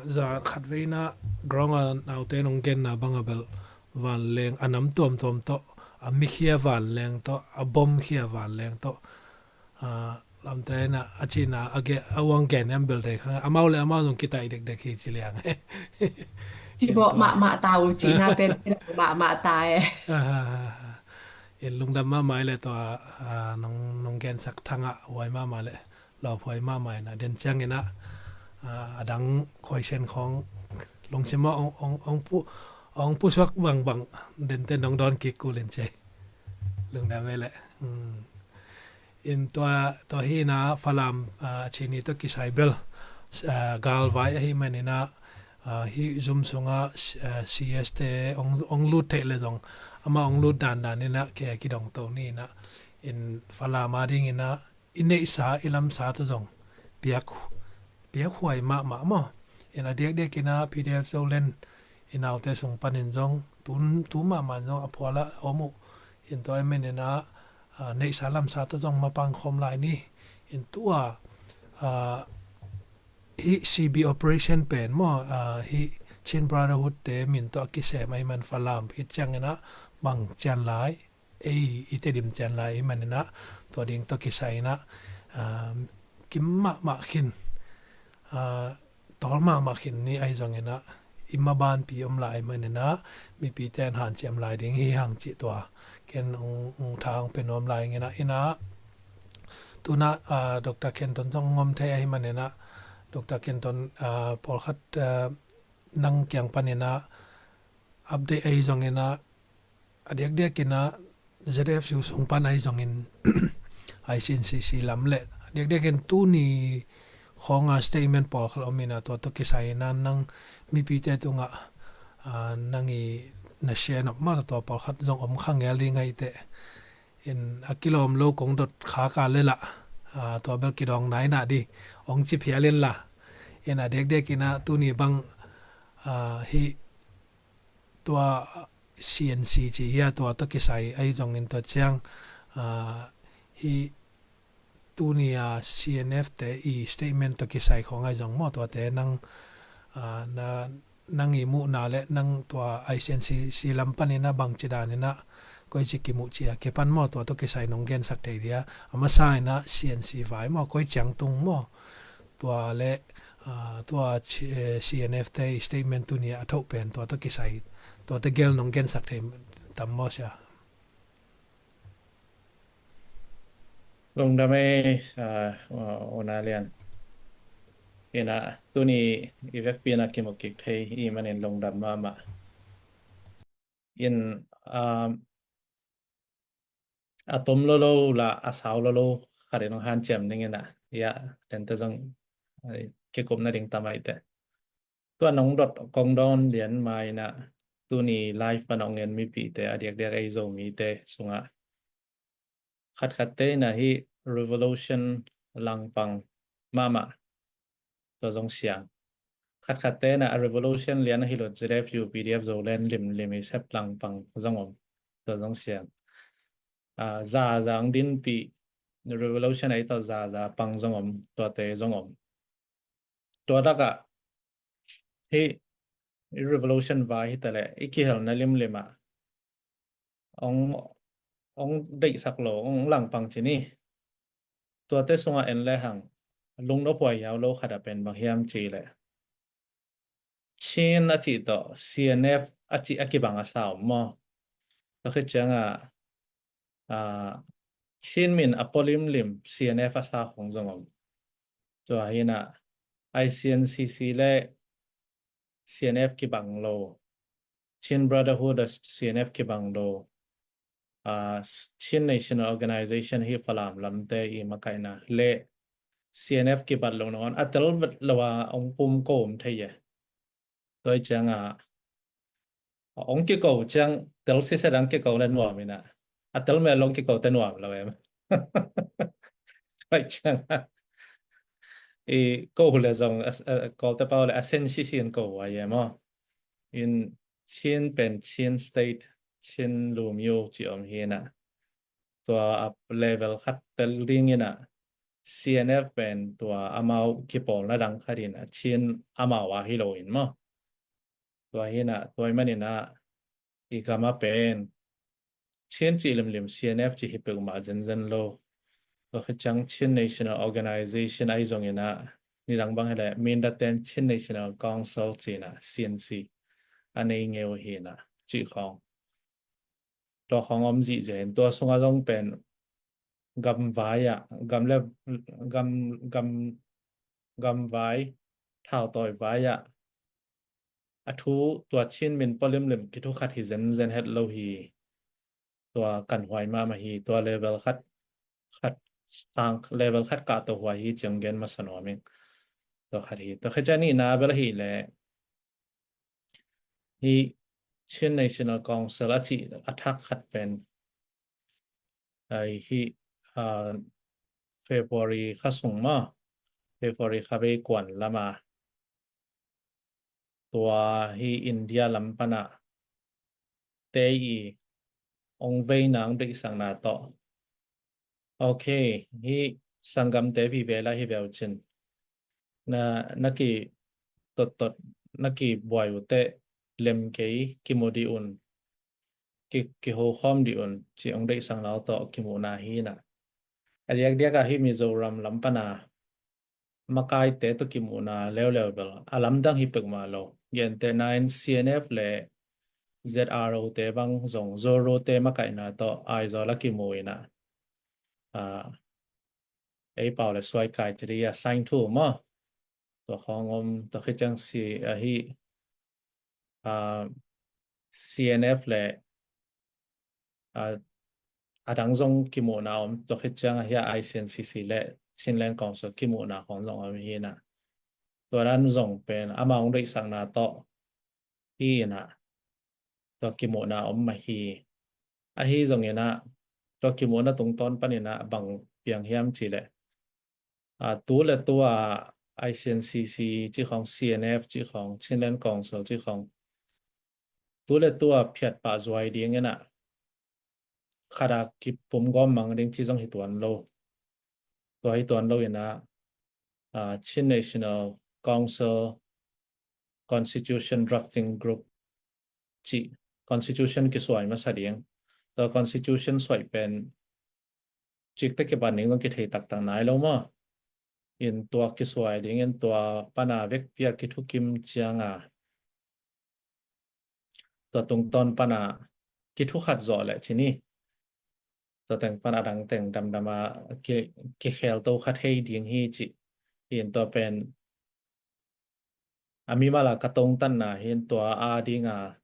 za khatvei in ah ground a naute in hong genna bang a bel vanleng a nam tuamtuam tawh, a mikhia vanleng tawh, a bomkhia vanleng tawh, a, lamte in ah a cihna a ge-, a uang gen em bel thei kha, amau le amau zong kitaih dekdek hi ci liang. Ci bawh mahmah ta uh cihna pen mahmah ta e. In lungdam mahmah ei leh tua, a, nong, nong gensak thangah huai mahmah leh lawphuai mahmah in ah, den ciangin ah, a, a dang khuaisen khawng lungsim ah ong, ong, ong pu, ong pusuak bangbang dente nong dawn kik kul in cei. Lungdam ei leh. Hmm. In tua, tua hi in ah Falam, a, chini tawh kisai bel, a, galvai ahih manin ah, a, hih zum sungah, a, C S te ong, ong lut theih leh zong amah ong lut dandan in ah kei a kidong to ni in ah, in Falam a dingin ah i neihsa, i lamsa tawh zong piak, piakhuai mahmah maw. In a diakdiak in ah P D F Zoland i naute sung panin zong tu, tu mahmah zong a phualah om uh. In tua i maninah, ah, neihsa lamsa tawh zong mapang khawm lai ni. In tua, ah, hih C B operation pen maw, ah, hih Chin Brotherhood te min tawh a kisem ahi man Falam khit cianginah bang cian lai, ei i Tedim cian lai i maninah tua ding tawh kisai inah, ah, kim mahmah khin, ah, tawl mahmah khin ni ahi zonginah i mabanpi om lai maninah mipite in hanciam lai ding hi hang cih tua ken ung, ung tha ung pe nuam lai inah inah tunah, ah, Doctor Kenton zong ngom thei ahi maninah Doctor Kenton, ah, pawlkhat, ah, nang kiang paninah update ahi zonginah a diakdiakinah Z F U sung pan ahi zongin I C N C C lam le a diakdiakin tuni khawnga statement pawlkhat om inah tua tawh kisai inah nang mipite tungah, ah, nang i na share nop mah tua pawlkhat zong om kha ngel ding ahi teh. In a kilawm lo kong dot khak a le lah, ah, tua bel kidawng nai nah di ong ci phial in lah. In a diakdiakinah tuni bang, ah, hih tua C N C ci hi a tua tawh kisai ahi zongin tua ciang, ah, hih tuni a C N F te i statement tawh kisai khawng ahi zong maw tuate nang, ah, na, nang i muhna le nang tua I C N C C lam paninah bangci daninah koici kimuh cia kipan maw tua tawh kisai nong gensak thei dia a masa inah C N C vai maw koi ciang tung maw tua le, ah, tua ci-, eh, C N F te i statement tuni a thoh pen tua tawh kisai tua tawh gel nong gensak thei tam maw sia. Lungdam ei, ah, Una Lian. Inah tuni i vekpi inah kimu kik thei i manin lungdam mahmah. In, ah, a tom lolo lah a sau lolo khat in hong hanciam ning inah ia tente zong, ai, kikupna ding tam ahi teh. Tua nong dot kong dawn lian ma inah tuni live pan ong en mipite a diakdiak ei Zomite sungah khatkhatte inah hih revolution langpang mahmah tua zong siang. Khatkhatte inah a revolution lian ahi lo Z F U P D F Zoland limlim i sep langpang zong om tua zong siang. Ah, zaza ong dinpih revolution ahi tawh zaza pang zong om tuate zong om. Tua takah hih i revolution vai hitaleh i kihelna limlimah ong, ong deihsak lo, ong langpang ci ni. Tuate sungah en lehang lungnop huai hiau lo khat a pen bang hiam ci leh Chin a cih tawh C N F a cih a kibang a sa om maw? Tua khit ciangah, ah, Chin min a pua limlim C N F a sa khong zong om. Tua hinah I C N C C le C N F kibang lo, Chin Brotherhood a C N F kibang lo, ah, Chin National Organization hi Falam lamte i makaihna le C N F kibat lo nawn a tel vet lo a ong pum ko om thei e. Tua i ciangah ong kiko ciang tel sise dang kiko le nuam inah a tel mel long kiko te nuam lo em. Tua i ciangah i ko le zong a, a, Kawlte pau le a sen sisin ko a ye maw? In Chin pen Chin State, Chin Lumyo ci om hinah tua a level khat tel dinginah C N F pen tua amau kipawlna dang khatin a Chin amau a hi lo in maw? Tua hinah tua i maninah i gama pen Chin cih limlim C N F cih hi peuhmah zenzen lo. Tua khit ciang Chin National Organization ahi zonginah nidang bang hileh Mindaten Chin National Council cinah C N C a nei ngeu hinah cih khawng. Tua khawng om zihziah in tua sungah zong pen gamvai ah, gam le gam, gam, gamvai thautawi vai ah a thu tua Chin min pua limlim kithukhat hi zenzen het lo hi. Tua kanhuai mahmah hi. Tua level khat, khat sang level khat kahto huai hi ciang gen masa nuam ing. Tua khat hi. Tua khit ciang nihna bel hileh hi Chin National Council a cih a thak khat pen ai hi, ah, February kha sung maw, February kha vei kuan lama tua hi India lam pana te i ong veina ong deihsakna tawh. Ok, hi sanggamte vive la hi veu cin. Na, na ki tot tot, na ki buai ute lem kei kimu di un, ki, ki ho khom di un, ci ong deihsakna tawh kimuhna hi na. A diak diak a hi Mizoram lam pana makaite tawh kimuhna leuleu bel a lamdang hi pekmah lo. Gentehna in C N F le Z R O te bang zong Zoro te makaihna tawh Aizawl a kimu ina. Ah, ei pau le suai kai cili a sign thu maw. Tua khawng om tua khit ciang si ahi, ah, C N F le, ah, a dang zong kimuhna om tua khit ciang ahi a I C N C C le Chinland Council kimuhna khawng zong om hi na. Tua dan zong pen amau ong deihsakna tawh hi ina. Tua kimuhna om mah hi. Ahi zong ina tua kimuhna tungtawn pan ina bang piang hiam ci le. Ah, tu le tu a I C N C C ci khawng, C N F ci khawng, Chinland Council ci khawng. Tu le tu a phiat pah zuai ding ina. Khat a kipum gawm mang ding ci zong hi tuan lo. Tua hi tuan lo ina, ah, Chin National Council Constitution Drafting Group ci constitution kisuai masa ding. Tua constitution suai pen cikte kipan ding zong kithei taktak nai lo maw. In tua kisuai ding in tua pana vekpi a kithukim ciang a tua tungtawn pana kithukhat zawh le ci ni. Tua teng pan a dang teng damdam a ki, kikhel to kha thei ding hi ci. In tua pen a mimal a ka tongtanna hi in tua a ding a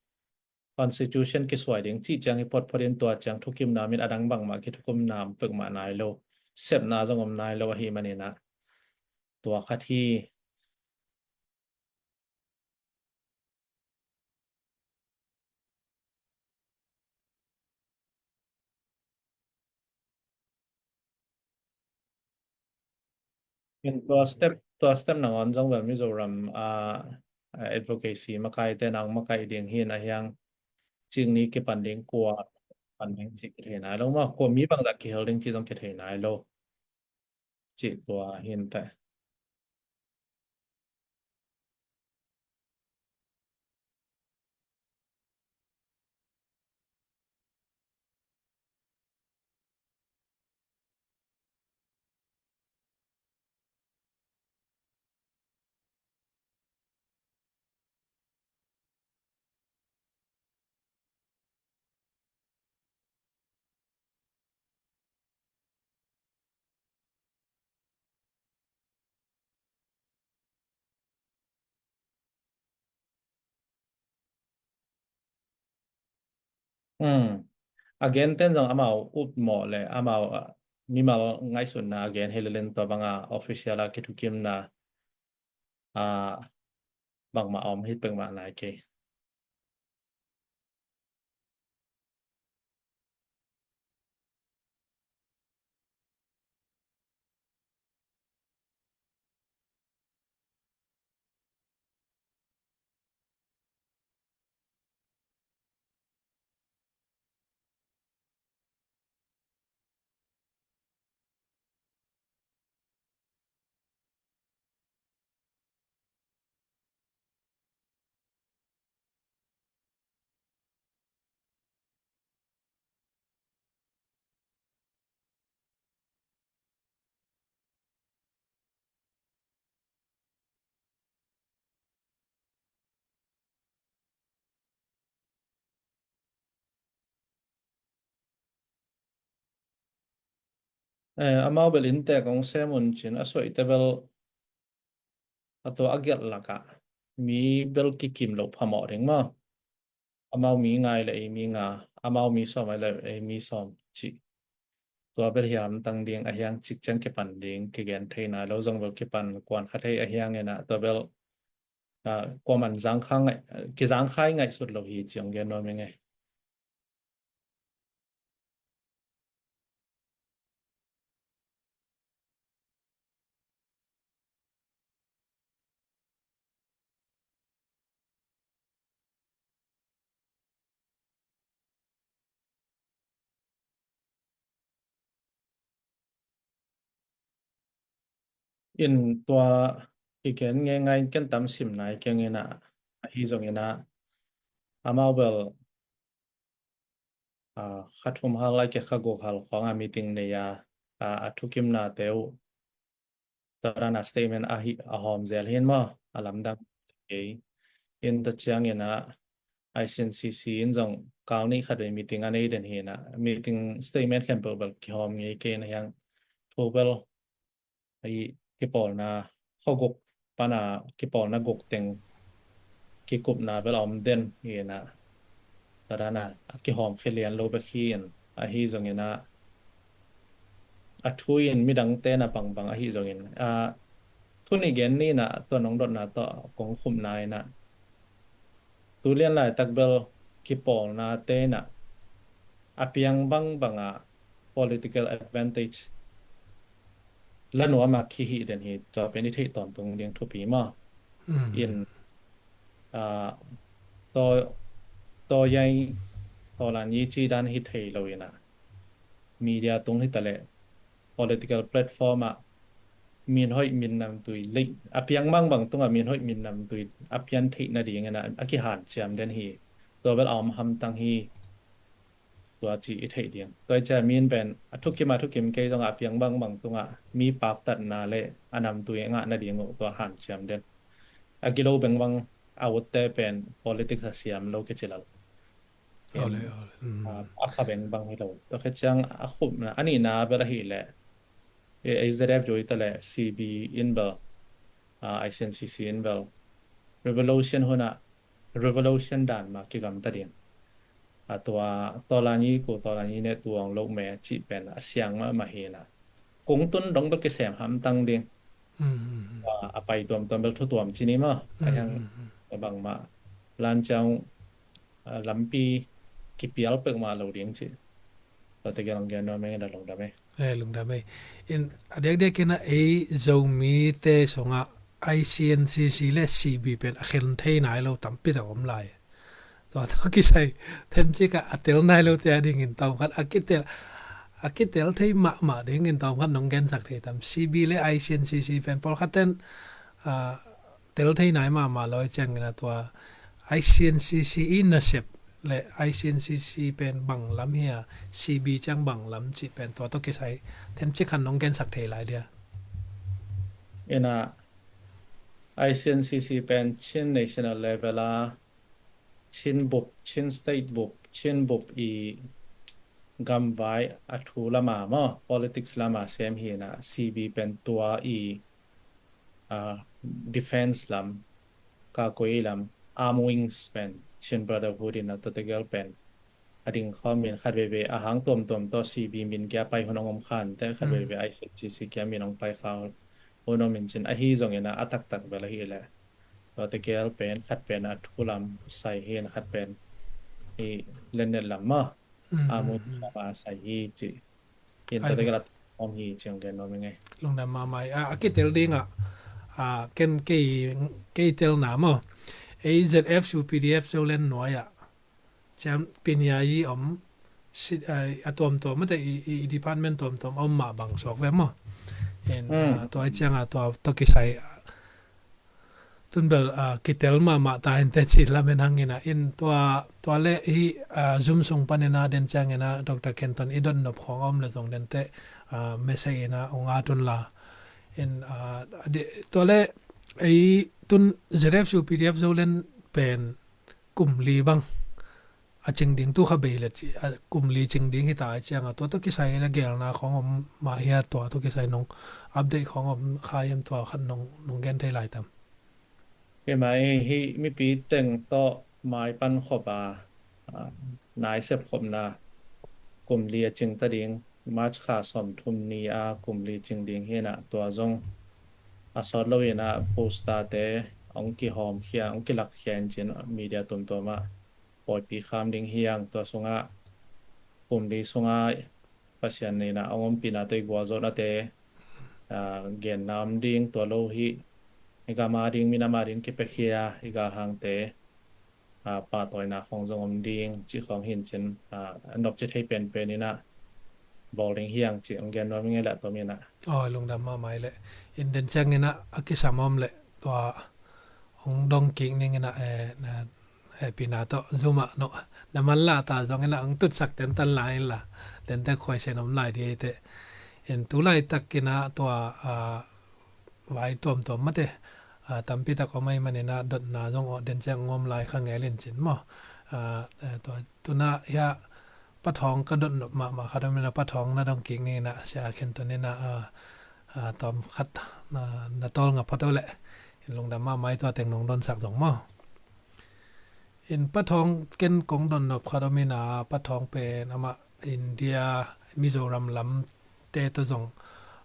constitution kisuai ding cih ciang hi photphot in tua ciang thukimna min a dang bangmah kithukumna om pekmah nai lo. Sepna zong om nai lo ahi man ina tua khat hi. In tua step, tua step nangawn zong bel Mizoram, ah, advocacy makaite nang makai ding hi na hiang cik ni kipan ding kua pan ding cik kithei nai lo maw, kua mi bangzah kihel ding cik zong kithei nai lo. Cih tua hi inteh. Hmm. A genten zong amau utmawh le amau, ah, mimal ngaihsutna a gen hi lelin tua banga official a kithukimna, ah, bangmah a om hi pekmah nai kei. Eh, amau bel inntek ong sem un cin a suaite bel a tua a gelh lakah mi bel kikim loh phamawh ding maw. Amau mi nga le ei mi nga, amau mi sawm le ei mi sawm cih. Tua bel hiam tang ding a hiang cik ciang kipan ding kigen thei nai lo zong bel kipan kuan kha thei a hiang ina tua bel, ah, kuaman zangkha ngai, kizangkhai ngaihsut lo hi ciang gen nuam ing ei. In tua kigen ngeingai in ken tam sim nai keng in ah, ahi zongin ah amau bel, ah, kha thum hal a kia kha guk hal khawng a meeting nei a, ah, a thukimnate uh tua dan a statement ahi a hawm zel hi in maw, a lamdang kei in. Tua ciangin ah I C N C C in zong kal nih khat vei meeting a nei den hi in ah, meeting statement khempeuh bel kihawm ngei kei in ah, hiang thu bel ahi kipawlna kha guk pan a kipawlna guk teng kikupna bel a om den hi in ah, tua dan a a kihawm khia lian lo bek hi in. Ahi zongin ah a thu in midangte na bangbang ahi zongin, ah, thu nih gen ni in ah, tua nong dotna tawh kong khumna in ah, tu lian laitak bel kipawlnate in ah a piang bangbang ah political advantage la nuam a kihih den hi, tua pen i theih tawntung ding thupi maw. Mm. In, ah, taw, taw yai, taw lan yi ci dan hi thei lo in ah, media tung hi ta leh political platform ah min hoih min namtui lei a piang bangbang tungah min hoih min namtui a pian theih nadingin ah a kihanciam den hi. Tua bel a om hamtang hi. Tua ci i theih ding. Tua i ciah min pen a thukim a thukim kei zongah a piang bangbang tungah mi paktatna le a namtui ngah nading uh tua hanciam den. A gilo bengbang a utte pen politics a siam lo kici lal. Ole, ole. Mm. Ah, a kha bengbang hi lo. Tua khe ciang a khupna a nihna bel ahi leh, eh, A Z F zui ta leh C B in bel, ah, I C N C C in bel revolution hunah revolution dan mah kigamta ding. A tua, taw lan yi ku, taw lan yi ne tuang lo me cih pen a siang mahmah hi in ah, kung tun dong bek kisem hamtang ding. Mm, mm, mm. A, a pai tuamtuam bel thu tuam ci ni maw. Mm, a hiang, mm, mm, a bangmah lan ciang, a, lampi kipial pek mah lo ding ci. Tua tegel hong gen nuam ing, a lungdam ei. Eh, lungdam ei. In a diakdiak in ah ei Zomite sungah I C N C C le C B pen a khen thei nai lo tampi tak om lai. Tua tawh kisai themcik ah a tel nai lote a dingin tawmkhat a kitel, a kitel thei mahmah dingin tawmkhat nong gensak thei tam? C B le I C N C C pen pawlkhat ten, ah, tel thei nai mahmah lo i ciangin ah tua I C N C C i nasep le I C N C C pen bang lam hi a, C B ciang bang lam cih pen tua tawh kisai themcik khat nong gensak thei lai dia? In ah I C N C C pen Chin national level a, Chin bup, Chin state bup, Chin bup i gamvai a thu lama maw, politics lama sem hi in ah, C B pen tua i, ah, defense lam, kakui lam, arm wings pen Chin Brotherhood in ah tua tegel pen a ding khawm in khat veivei a hang tuamtuam tawh C B min kia pai hun hong om khan teh, khat, mm, veivei I C N C C kia min hong pai kha hun om in cin. Ahi zongin ah a taktak bel ahi leh tua tegel pen khat pen a thu lam sai hi in, khat pen i lennet lam maw, mm, a mun, mm, mm, sama sai hi ci. In tua tegel a om hi ci hong gen nuam ing ei. Lungdam mahmah ei. A, a kitel dingah, a, ken kei, kei telna maw, ei Z F Zu P D F Zoland nuai ah ciam pinya i om, si, a, a tuamtuam mate i, i, i department tuamtuam a om mah bang suak ve maw. In, mm, a, tua i ciang a tua tawh kisai, a, tun bel, a, kitel mahmah ta in teh cih lamen hang in ah. In tua, tua le hi, a, Zoom sung panin a den ciangin ah Doctor Kenton i dot nop khawng a om le zong den teh, a, message in ah ong at un la. In, a, a di, tua le ei tun Z F Zu P D F Zoland pen kum li bang a cing ding, tu kha bei le ci, a, kum li cing ding hi ta i ciang a, tua tawh kisai le gelna khawng om mah hia, tua tawh kisai nong update khawng om kha hiam, tua khat nong, nong gen thei lai tam? Kei mah ei hih mipi teng tawh mai pan khop a, a, nai sep khopna kum li a cing ta ding, March kha sawmthum ni a kum li cing ding hi in ah, tua zong a sawt lo in ah poster te hong kihawm khia, hong kilak khia in cin, media tuamtuam ah pawipi kham ding hi hang. Tua sungah kum li sungah Pasian in ah hong ompihna tawh i gualzawhnate, a, genna om ding, tua lo hi i gam a ding, minam a ding kipiakhia i galhangte, a, pahtawina khawng zong om ding cih khawng hi in cin, a, nopci thei penpen in ah bawl ding hi hang ci hong gen nuam ing ei le tua mi in ah. Aw, lungdam mahmah ei le. In den ciangin ah a kisam om le tua hong dong kik ning in ah, eh, na hehpihna tawh Zoom ah no na man lah ta zongin ah hong tutsak tentan lai in la, tenten khuaisen om lai di ei teh. In tu laitakin ah tua, ah, vai tuamtuam mate, ah, tampi tak om ahih manin ah dotna zong aw den ciang hong om lai kha ngel in cin maw. Ah, eh, tua tuna hiah Pa Thawng ka dot nop mahmah khat om in ah, Pa Thawng na dong kik ning in ah, Sia Khin Tun in ah, ah, ah, tawm khat na, na tawlnga phot uh leh. In lungdam mahmah ei, tua teng nong donsak zong maw. In Pa Thawng ken kong don nop khat om in ah, Pa Thawng pen amah India, Mizoram lamte tawh zong,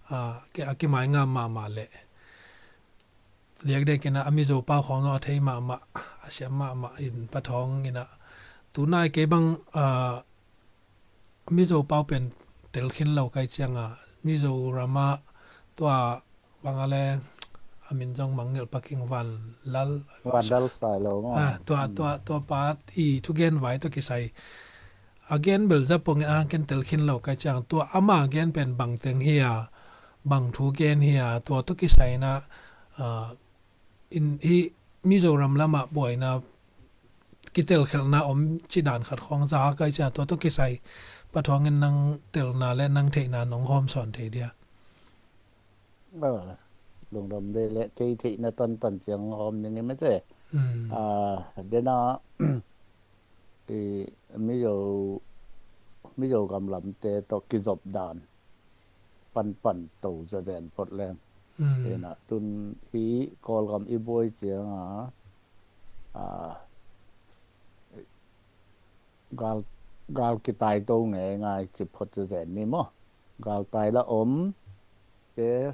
ah, ki, a kimai ngam mahmah leh. Diakdiakin ah a Mizo pau khawng zong a thei mahmah, a siam mahmah in Pa Thawng in ah. Tunai kei bang, ah, Mizo pau pen tel khin lo kai ciang a, Mizoram ah tua bang a le, a min zong mangngilh paking Van Lal. Van Lal Sai Lo maw. Ah, tua, tua, tua pa i thugen vai tawh kisai. A gen bel za pongin a ken tel khin lo kai ciang, tua ama gen pen bang teng hi a, bang thu gen hi a, tua tawh kisai in ah, ah, in hi Mizoram lamah buaina kitel khelhna om ci dan khat khawng za kai ciang, tua tawh kisai Pa Thawng in nang telna le nang theihna nong hawm sawn thei dia. Ah, lungdam ve le, kei theihna tantan ciang hawm ning ei mate. Hmm. Ah, dena, i Mizo, Mizo gam lamte tawh kizop dan panpan to zazen phot leng. Hmm. Ina tun hi Kawlgam i buai ciang a, ah, gal, gal kitai to ngeingai ci phot zazen ni maw. Gal tai la om te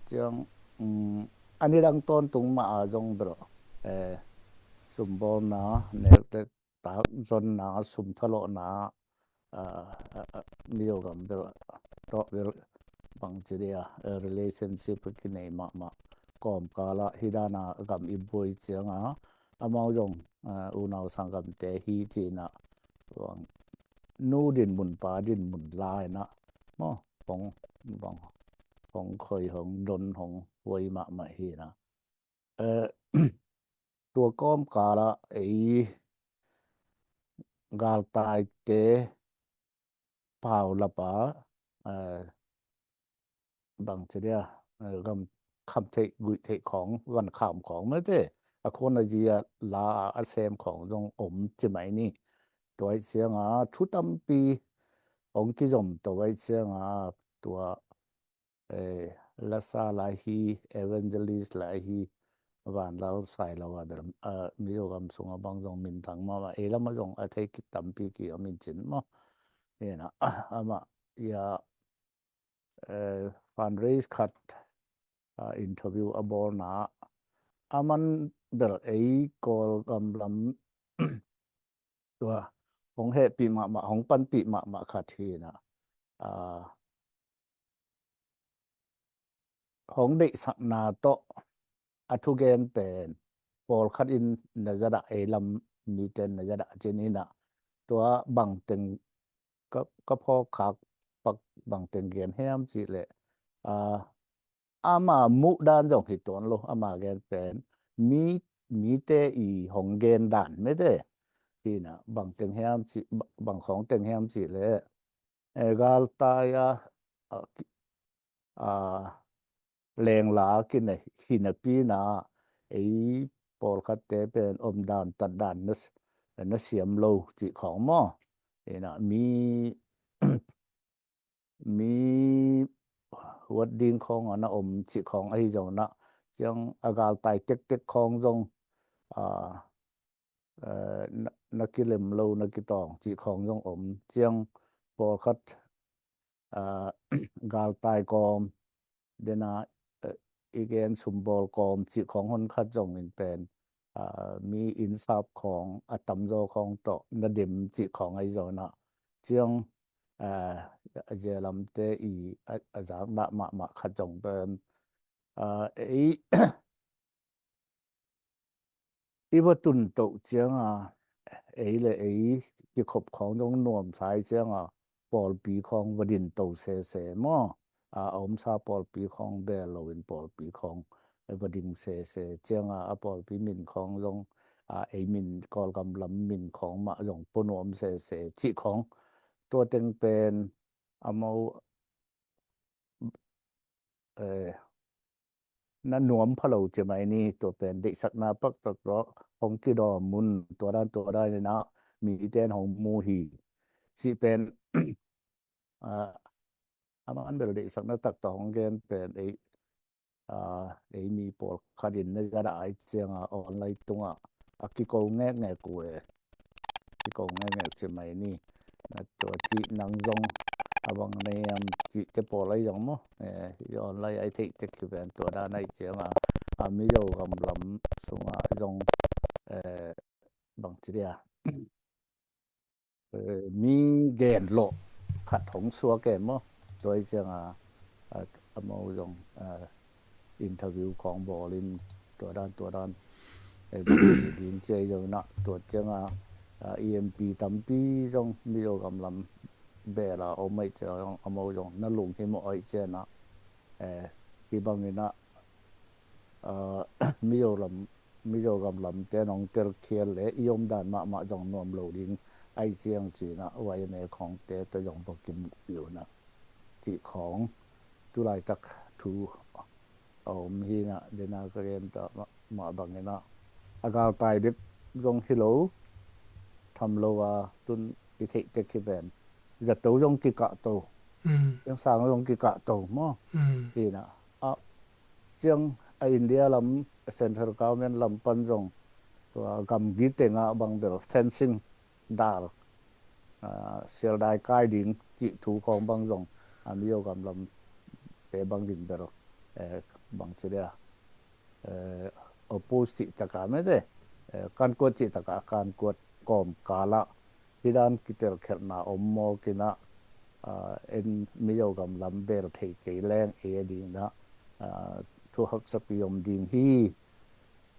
ciang, um, a nidang tawntung mah a zong bel, eh, sumbawlna, nelte tak zonna, sum thalawhna, ah, ah, ah, Mizo gam bel tawh bel bang ci dia, eh, relationship kinei mahmah. Kawmkal ah hi dan a gam i buai ciang a, amau zong, ah, unau sanggamte hi ci in ah, bang nu dinmun pa dinmun la in ah maw, hong, bang, hong khoi, hong don, hong huai mahmah hi in ah. Eh, tua kawmkal ah ei galtaite paulap a, eh, bang ci dia, eh, gam kham theih, guih theih khawng, van kham khawng mate, a khuan a zia la a, a sem khawng zong om ci mai ni. Tua ahih ciang a thu tampi hong kizom to ahih ciang a, tua, eh, lasa lai hi, evangelist lai hi, Van Lal Sai Lo a bel, ah, Mizo gam sung a bang zong minthang mahmah, ei lam a zong a thei kik tampi ki om in cin maw. Hi in ah, amah ia, eh, fundraise khat, ah, interview a bawlna, aman bel ei Kawlgam lam tua hong hehpih mahmah, hong panpih mahmah khat hi in ah, ah, hong deihsakna tawh a thugen pen pawlkhat in na za dah, ei lam mite in na za dah cin in ah, tua bangteng ka, ka phawk khak pak bangteng gen hiam cih leh, ah, ama muh dan zong hi tuan lo, ama gen pen mi, mite i hong gen dan mete hi in ah, bangteng hiam cih, bang khawng teng hiam cih leh, eh, galtai a, a, a, lengla kinei hi napi in ah, ei pawlkhatte pen omdan tatdan na, na siam lo cih khawng maw. Hi in ah mi, mi huat ding khawng a na om cih khawng ahi zong in ah, ciang a galtai tektek khawng zong, ah, eh, na, na kilem lo, na kitawng cih khawng zong om. Ciang pawlkhat, ah, galtai kawm, dena, eh, i gen sumbawl kawm cih khawng hun khat zong in pen, ah, mi innsap khawng, a tamzaw khawng tawh na dem cih khawng ahi zong in ah, ciang, ah, a zia lamte i a, a zakdah mahmah khat zong pen, ah, ei, i va tun toh ciang a, ei le ei kikhop khawng zong nuamsa ahih ciang a, pawlpi khawng va din to sese maw. A, a omsa pawlpi khawng bel loin pawlpi khawng va ding sese cianga a pawlpi min khawng zong, a, ei min Kawlgam lam min khawng mah zong pua nuam sese cih khawng. Tua teng pen amau, eh, na nuam pha lo ci mai ni. Tua pen deihsakna pak tak tawh hong kidawm mun tua dan tua dan inah mite in hong mu hi. Cih pen, ah, a man bel deihsakna tak tawh hong gen pen ei, ah, ei mi pawlkhat in na za dah ai cianga online tungah a kiko ngekngek uh e. Kiko ngekngek ci mai ni. Na tua cih nang zong a bang nei am cihte pawl ai zong maw. Eh, i online ai theih tek hi ven tua dan ai cianga a Mizo gam lam sungah zong, eh, bang ci dia, eh, mi gen lawh khat hong suak e maw. Tua ai cianga, a, amau zong, a, interview khawng bawlin tua dan tua dan, eh, bang ci ding ci ai zong inah tua cianga, a, E M P tampi zong Mizo gam lam bela om ai cianga zong amau zong na lunghimawh ai cianga, eh, hi bang inah, ah, Mizo lam, Mizo gam lamte nong telkhial le i omdan mahmah zong nuam lo ding ai ciang cinah Y M A khawngte tawh zong va kimuh piunah cih khawng tulaitak thu a om hinah dena ka gen ta mah, mah banginah a galtai bek zong hi lo tham lo a tun i theih tek hi ven. Zato zong kikah to. Mm. Siangsang zong kikah to maw. Mm. Hinah a ciang a India lam, central government lam pan zong tua gamgi tengah bang bel fencing dal, ah, sialdai kai ding cih thu khawng bang zong a Mizo gam lamte bangin bel, eh, bang ci dia, eh, oppose cih taka mete, eh, kankuat cih taka kankuat kawmkalah hi dan kitelkhelhna om mawkinah, ah, en Mizo gam lam bel thei kei leng e dingna, ah, thu haksapi om ding hi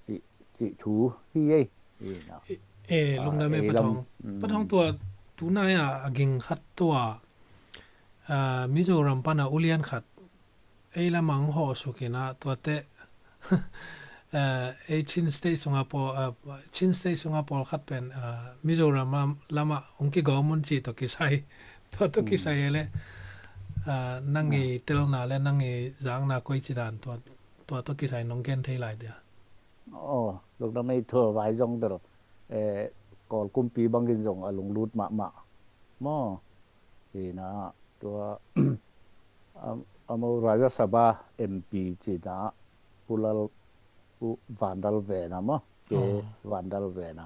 cih, cih thu hi ei. Inah. E, e, ah, lungdam e, ei Pathawng. Lam, mm. Pathawng tua tunai a, a ging khat tua, ah, Mizoram pana ulian khat ei lamah hong hawh sukinah tuate, eh, ei Chin State sunga pawl, eh, Chin State sunga pawlkhat pen, eh, Mizoram lam, lamah hong kigawm un cih tawh kisai. Tua tawh kisai e le, eh, nang i telna le nang i zakna koi ci dan tua, tua tawh kisai nong gen thei lai dia. Aw, lungdam ei tua vai zong bel, eh, Kawl kumpi bangin zong a lunglut mahmah maw. Hinah tua, am, amau Rajya Sabha M P cinah Pu Lal, Pu Van Lal Vena maw. Ke Van Lal Vena.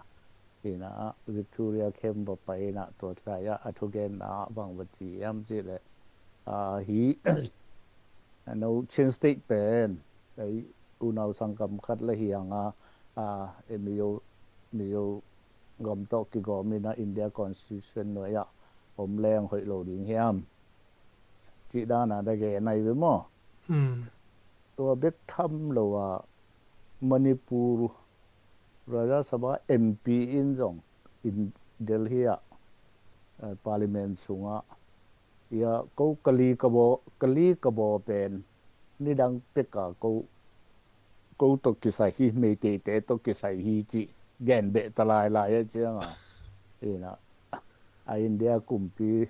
Hinah Victoria khem va pai inah tua tlai ah a thugenna ah bang va ci hiam cih leh, ah, hi, no Chin State pen ei unau sanggam khat la hi hanga, ah, e Mizo, Mizo gam tawh kigawm inah India Constitution nuai ah om leng hoih lo ding hiam cih dana da gen ai ve maw. Hmm. Tua bek tham lo a Manipur Rajya Sabha M P in zong in Delhi ah, eh, Parliament sungah ia ko kali ka baw, kali ka baw pen nidang peka ko, ko tawh kisai hi, Meiteite tawh kisai hi cih gen beh ta lailai a cianga. Inah a India kumpi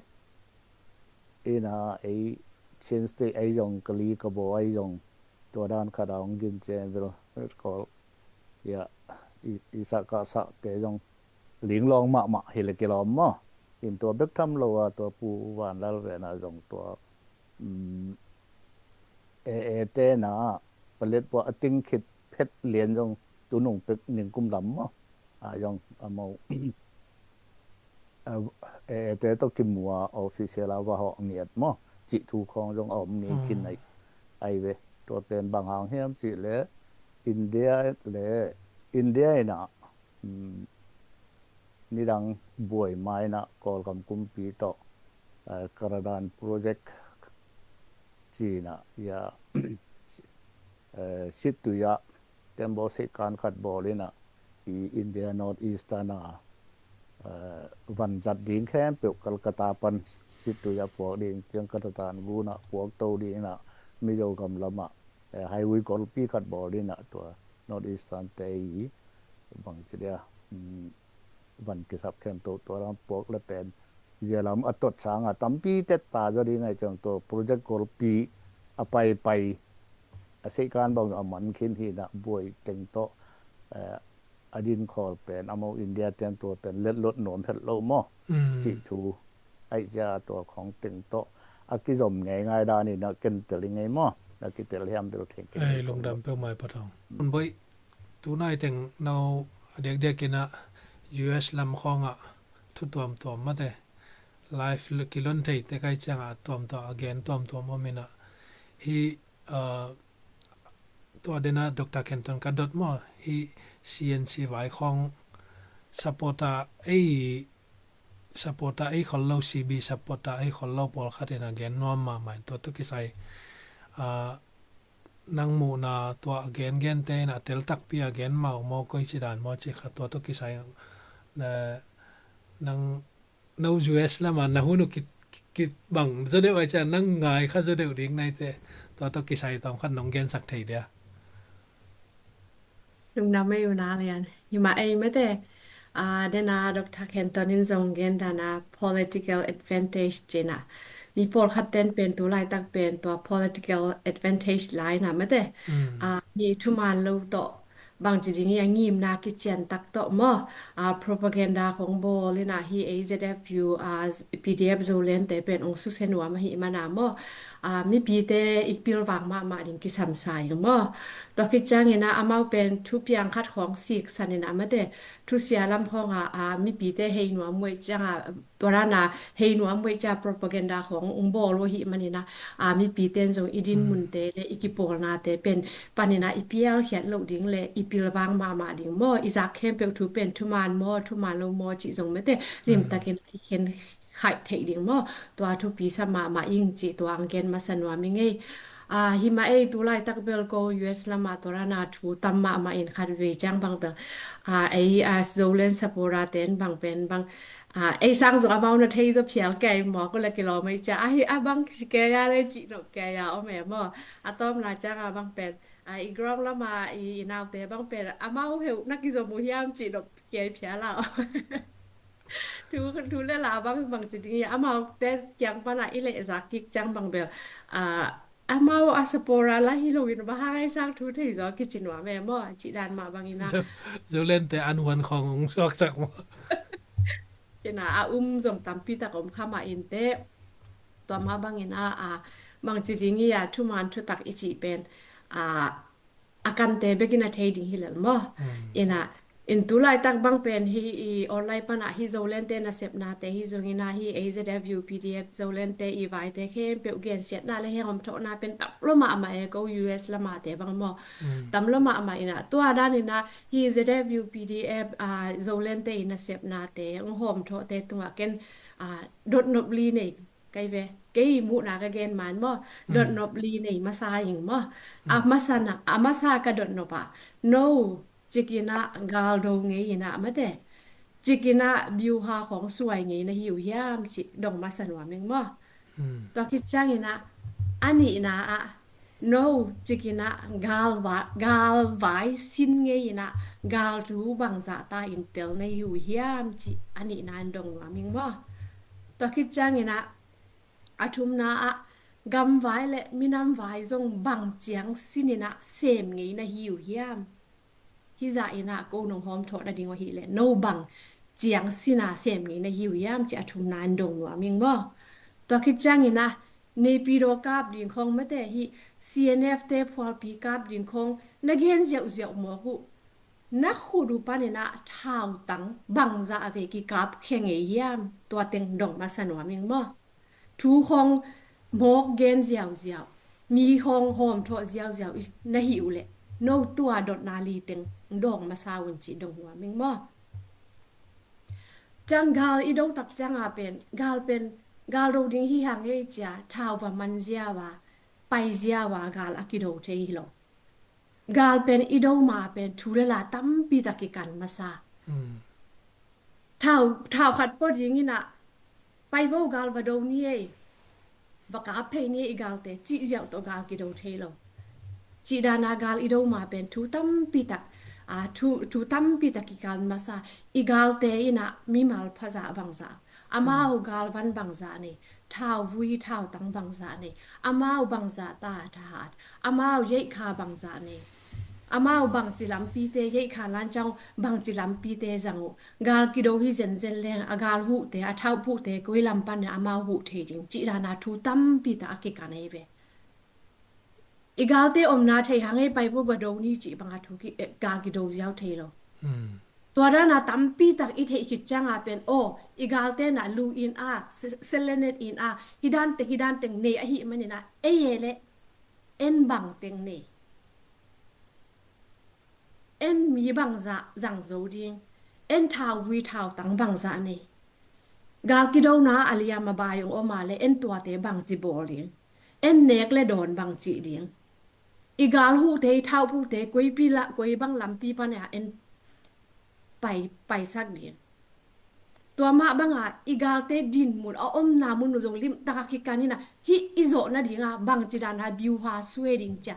inah ei Chin State ei zong kali ka baw ei zong tua dan khat a hong gin cian vel Kawl ia i, i sah ka sahte zong linglawng mahmah hi le kilawm maw. In tua bek tham lo a tua Pu Van Lal Vena zong tua, um, e, e tena palet pua a ting khit phet lian zong tunung pek ningkum lam maw. A zong amau, a, e, e te tawh kimu a official a va hawh ngiat maw. Cih thu khawng zong a om ni khin ai, ai ve. Tua pen bang hang hiam cih le India le, India inah um, nidang buai mainah Kawlgam kumpi tawh, eh, Karadan Project cinah ia, eh, Situi ah tembaw sih kan khat bawl inah i India North Eastern a Van zat ding khempeuh Calcutta pan Sittwe ah puak ding, ciang Calcutta gunah puak to ding inah, Mizo gam lamah highway golpi khat bawl ding inah, tua North Eastern te i bangci dia van kisap khempeuh tua lam puak le pen zia lam a tot sanga tampi tetta zaw ding ahi ciang tua project golpi a paipai a seihkan bang a man khin hi inah buai teng tawh a din khawl pen amau India ten tua pen letlot nuam het lo maw? Cih thu aih zia tua khawng teng tawh a kizom ngeingai dan inah ken tel i ngei maw? A kitel hiam bel khengkheng. Ei, lungdam peuhmah i Pa Thang. Boih, tunai teng no a diakdiak inah U S lam khawngah thu tuamtuam mate live kilon thei te kai ciangah tuamtuam a gen tuamtuam om inah hi tua dena Doctor Kenton ka dot maw, hi C N C vai khawng supporter ei supporter ei khol lo, C B supporter ei khol lo pawlkhat in a gen nuam mahmah in tua tawh kisai nang muhna tua a gen gente in a tel takpi a gen mau maw, koi ci dan maw ci kha tua tawh kisai nang no U S lama na hun uh kit kit bang zaw deuh ai ciang nang ngai kha zaw deuh ding naite tua tawh kisai tawm khat nong gensak thei dia. Lungdam ei u na lian. Himah ei mate, a, dena Doctor Kenton in zong gen dana political advantage cina. Mi pawlkhat ten pen tu laitak pen tua political advantage lai na mate. A, mi thuman lo tawh bangci ding hi a ngimna kician tak tawh maw, a, propaganda khong bawl inah hi A Z F U, a, P D F Zoland te pen ong susia nuam ahi mana maw, a, mipite i pilvang mahmah ding kisamsa ing maw. Tua khit ciang inah amau pen thupiang khat khong siksan inah mate thusia lam khongah, a, mipite hei nuam muaih ciangah tua dana hei nuam muaih cia propaganda khong ung bawl uh ahi manina, a, mipite in zong i din munte le i kipawlnate pen panina i pial khiat loh ding le i pilvang mahmah ding maw, i zak khempeuh thu pen thuman maw thuman lo maw cih zong mate limtakin i khen khaih theih ding maw, tua thupi sa mahmah ing cih tua ang gen masa nuam i ngei. A, himah ei tu laitak bel ko U S lamah tua dana thu tam mahmah in khat vei ciang bang bel, a, ei, a, Zoland supporter ten bang pen bang, a, ei sang zong amau na thei zaw phial kei maw, ko la kilawm ei cia ahi a bang kei a le cih nop kei a om e maw. A tawmna cianga bang pen, a, i ground lama i, i naute bang pen amau heuh na kizom uh hiam cih nop kei phial a om. Thu, thu le la bang bang ci ding hi a, amaute kiang pana i lehzak kik ciang bang bel, a, amau a supporter la hi loin bang hang ai sang thu thei zaw kici nuam e maw, cih dan mah bangin a. Zoland te an huan khawng hong suaksak maw. Ina a um zong tampi tak om kha mah in teh. Tua mah bangin a, a, bangci ding hi a, thuman thutak i cih pen, a, a kante bekin a thei ding hi lel maw. Ina, in tu laitak bang pen hi i online pana hi Zoland te nasepnate hi zongina hi A Z F U P D F Zoland te i vaite khempeuh gensiatna le heng om thawhna pen tam lo mahmah e ko U S lamate bang maw. Tam lo mahmah ina, tua dan ina hi Z F U P D F, a, Zoland te i nasepnate ong hawm thawhte tungah ken, a, dotnop li nei kai ve, kei muhna ka gen man maw, dotnop li nei masa ing maw. A masa na, a masa ka dotnop ah no cikinah galdo ngei inah mate, cikinah biuha khong suai ngei na hi uh hiam cih dong masa nuam ing maw. Tua khit cianginah a nihna ah no cikinah galva, galvai sin ngei inah galtu bangzah ta in tel na hi uh hiam cih a nihna in dong nuam ing maw. Tua khit cianginah a thumna ah gamvai le minamvai zong bang ciang sininah sem ngei na hi uh hiam. Hizah inah ko nong hawm thawh nading uh ahih leh no bang ciang sina sem ngei na hi uh hiam cih a thumna in dong nuam ing maw. Tua khit cianginah Naypyidaw kap ding khawng mate hi C N F te phualpi kap ding khawng na gen ziauziau mawk uh. Na khut uh paninah thautang bangzah a ve kikap khia ngei hiam, tua teng dong masa nuam ing maw. Thu khawng mawk gen ziauziau, mi khawng hawm thawh ziauziau i na hi uh leh no tua dotna li teng dong masa un cih dong nuam ing maw. Ciang gal i do tak cianga pen, gal pen, gal do ding hi hang ei cia thau va man ziau a, pai ziau a gal a kido thei hi lo. Gal pen i do ma pen thu le la tampi tak kikan masa. Thau, thau khat pua dingin ah, pai vo, gal va do ni ei, va kap phei ni ei i galte, cih ziau tawh gal kido thei lo. Cih dana gal i do ma pen thu tampi tak, a, thu, thu tampi tak kikan masa. I galte in ah mimal pha zah bangzah, amau galvan bangzah nei, thauvui thautang bangzah nei, amau bangzah ta thahat, amau yeikha bangzah nei, amau bangci lampite, yeikha lancang bangci lampite zang uh. Gal kido hi zenzen leng a gal huhte, a thaupuhte koi lam pan amau huh thei ding, cih dana thu tampi tak a kikan ei ve. I galte omna thei hang ei, pai vo va do ni cih banga thu ki, eh, gal kido ziau thei lo. Tua dana tampi tak i theih khit cianga pen, aw, i galte na lu in a, se-, selenet in a, hi dan teng, hi dan teng nei ahih manin ah, ei e le, en bang teng nei, en mi bangzah zang zo ding, en thauvui thautang bangzah nei. Gal kidona a liam a bai ong om a le, en tuate bangci bawl ding, en nek le dawn bangci ding. I gal huhte, i thaupuhte koipi la, koi bang lampi pan a en pai, paisak ding. Tua mah banga i galte dinmun, a omna mun uh zong limtaka kikan in ah, hih i zawh nadinga bangci dana biuha sue ding cia,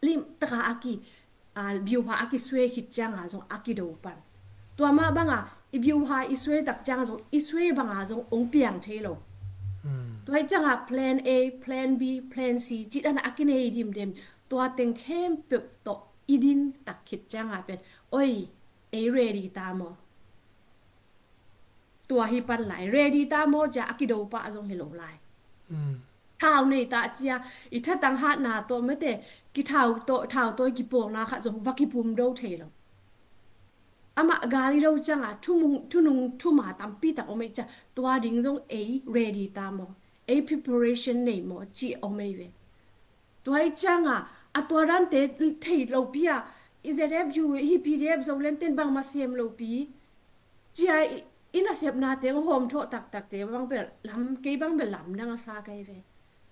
limtaka a ki, a, biuha a kisue khit cianga zong a kido pan. Tua mah banga i biuha i sue tak cianga zong, i sue banga zong ong piang thei lo. Tua hi cianga plan A, plan B, plan C, cih dana a kinei dimdem. Tua teng khempeuh tawh i din tak khit cianga pen, oi, ei ready ta maw? Tua hi pan lai, ready ta maw cia a kido pah zong hi lo lai. Thau nei ta cia, i thatang hatna tawh mate, kithau tawh, thau tawh i kipawlna khat zong va kipum do thei lo. Amah gal i do cianga thumung, thunung thuma tampi tak om ei cia, tua ding zong ei ready ta maw? Ei preparation nei maw? Cih om ei ve. Tua hi cianga, a tua dante thei lopi a, i Z F U hi, P D F Zoland ten bangmah sem lopi cia, i, i nasepnate hawm thawh taktakte bang bel lam, kei bang bel lamdang a sa kei ve.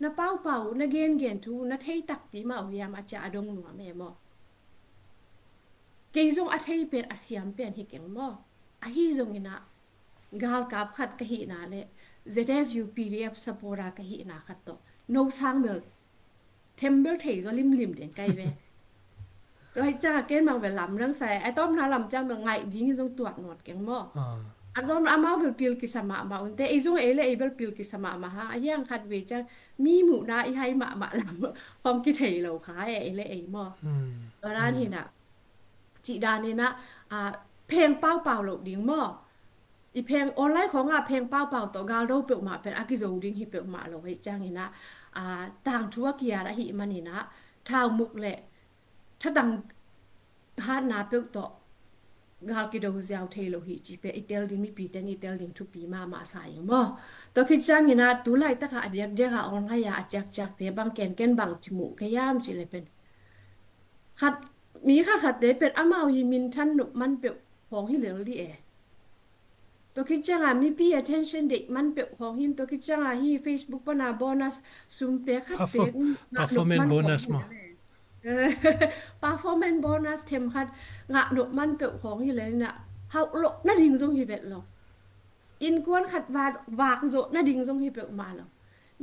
Na paupau, na gengen thu, na thei takpi mah uh hiam a cia a dong nuam e maw? Kei zong a thei pen, a siam pen hi keng maw? Ahi zongin ah, galkap khat ka hihna le Z F U P D F supporter ka hihna khat tawh no sang bel thembel thei zaw limlim ding kai ve. Tua hi cianga ken mang bel lamdang sa e, a tawpna lam ciang bel ngaih ding hi zong tuat nuat keng maw? A tawpna amau bel pil kisa mahmah unte, ei zong ei le ei bel pil kisa mahmah hang, a hiang khat vei ciang mi muhna i hai mahmah lam hong kithei lo kha e, ei le ei maw? Tua dan hinah, cih daninah, a, pheng paupau loh ding maw? I pheng online khawngah pheng paupau tawh galdo peuhmah pen a kizo ding hi peuhmah lo hi cianginah, a, tangthu a kiat ahih maninah, thaumuk le thatang hatna peuh tawh gal kido ziau thei lo hi cih pen i tel ding, mipite in i tel ding thupi mahmah sa ing maw? Tua khit cianginah tu laitakah a diakdiakah online ah a ciakciakte bang kenken bang ci muh ka hiam cih le pen khat, mi khatkhatte pen amau hi minthan nop man peuh khawng hi lel dih e. Tua khit cianga mipi attention deih man peuh khawng hin, tua khit cianga hi Facebook pana bonus sum pek khat pek, performance bonus maw? Performance bonus themkhat ngah nop man peuh khawng hi lel inah hauh loh nading zong hi vet lo. Innkuan khat vak, vak zawh nading zong hi peuhmah lo.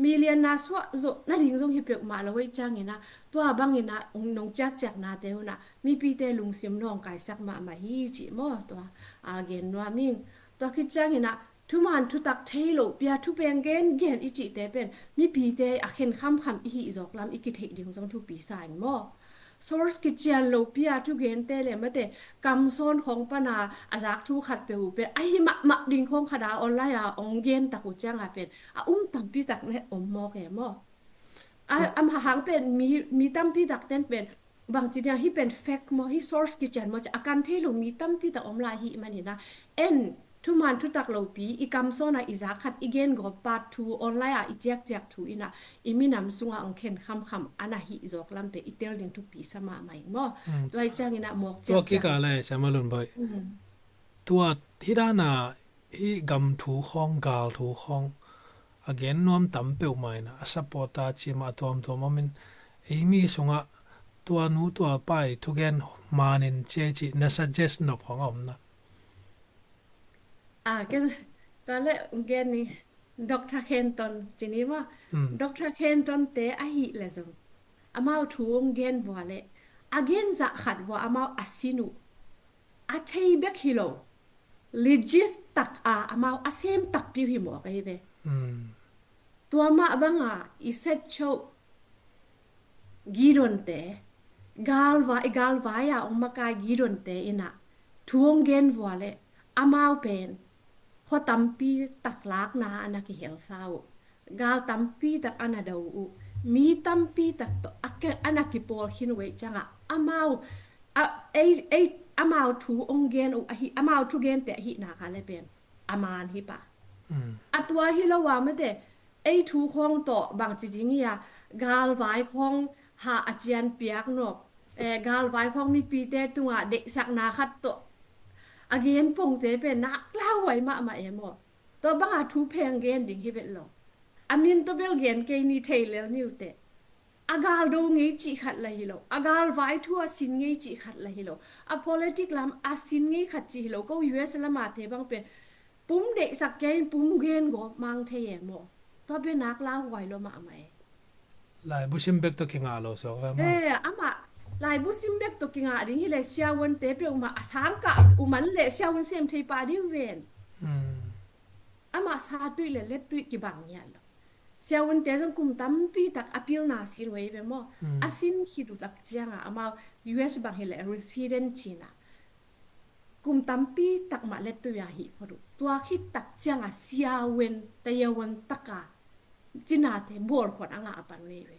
Milianna suah zawh nading zong hi peuhmah lo, ei cianginah tua banginah nong ciakciaknate hunah mipite lungsim nawngkaisak mahmah hi cih maw? Tua a gen nuam ing. Tua khit cianginah thuman thutak thei lopi a thupeng gengen i cihte pen mipite a khen khamkham i hih zawk lam i kitheih ding zong thupi sa ing maw? Source kician lopi a thugente le mate kamsawn khawng pana a zak thu khat peuh uh pen ahi mahmah ding khawng khata online a ong gen tak uh cianga pen a um tampi tak le om mawk e maw? A, a mahang pen mi, mi tampi tak ten pen bangci dia hi pen fact maw, hi source kician maw ci a kan thei lo mi tampi tak om lai hi maninah en thuman thutak lopi i kamsawnah i zak khat i gen gawp pat thu online ah i ciakciak thu inah i minam sungah ong khen khamkham a na hih zawk lam pen i tel ding thupi sa mahmah ing maw? Tua hi cianginah mawk ciakciak. Tua kikah le Siama Lun Bawi, tua hi dana hi gam thu khawng, gal thu khawng a gen nuam tam peuhmah inah a supporter cimah a tuamtuam om in, ei mi sungah tua nu tua pa i thugen manin cia cih na suggest nop khawng a om na? Ah, ken, tua le gen ni, Doctor Khenton ci ni maw. Hmm. Doctor Khenton te ahih leh zong, amau thu hong gen vua leh, a gen zah khat vua amau a sin uh, a thei bek hi lo, legit tak a amau a sem takpi uh hi mawk ahi ve. Hmm. Tua mah banga i sepchoh Gideon te, galvai, i galvai a hong makai Gideon te in ah thu hong gen vua leh, amau pen khua tampi tak lakna a na kihelsa uh, gal tampi tak a na do uh, mi tampi tak tawh a ke-, a na kipawl khin uh ei ciangah, amau, a, ei, ei, amau thu hong gen uh ahi, amau thugente ahihna kha le pen a man hi pah. Mm. A tua hi lo a mate, ei thu khawng tawh bangci ding hi a, galvai khawng ha a cian piak nop, eh, galvai khawng mipite tungah deihsakna khat tawh a gen pongte pen nak lauhuai mahmah e maw. Tua banga thu pheng gen ding hi vet lo. A min tawh bel gen kei ni, thei lel ni uh teh. A gal do ngei cih khat la hi lo, a galvai thu a sin ngei cih khat la hi lo, a politic lam a sin ngei khat cih hi lo. Ko U S lama te bang pen pum deihsak kei in pum gen gawp mang thei e maw. Tua pen nak lauhuai lo mahmah e. Laibu sim bek tawh kingah lo suak ve maw. Eh, amah laibu sim bek tawh kingah ding hi leh siavuante peuhmah a sangkah uh man leh siavun sem thei pah ding uh ven. Hmm. Amah satuih le lettuih kibang ngiat lo. Siavunte zong kum tampi tak a pilna sin uh ei ve maw. Hmm. A sin khit uh tak ciangah amau U S bang hi leh resident cina kum tampi tak mah lettuih a hih phot uh. Tua khit tak ciangah siavun tayavuan taka cinate bawlkhuan a ngah a pan uh ei ve.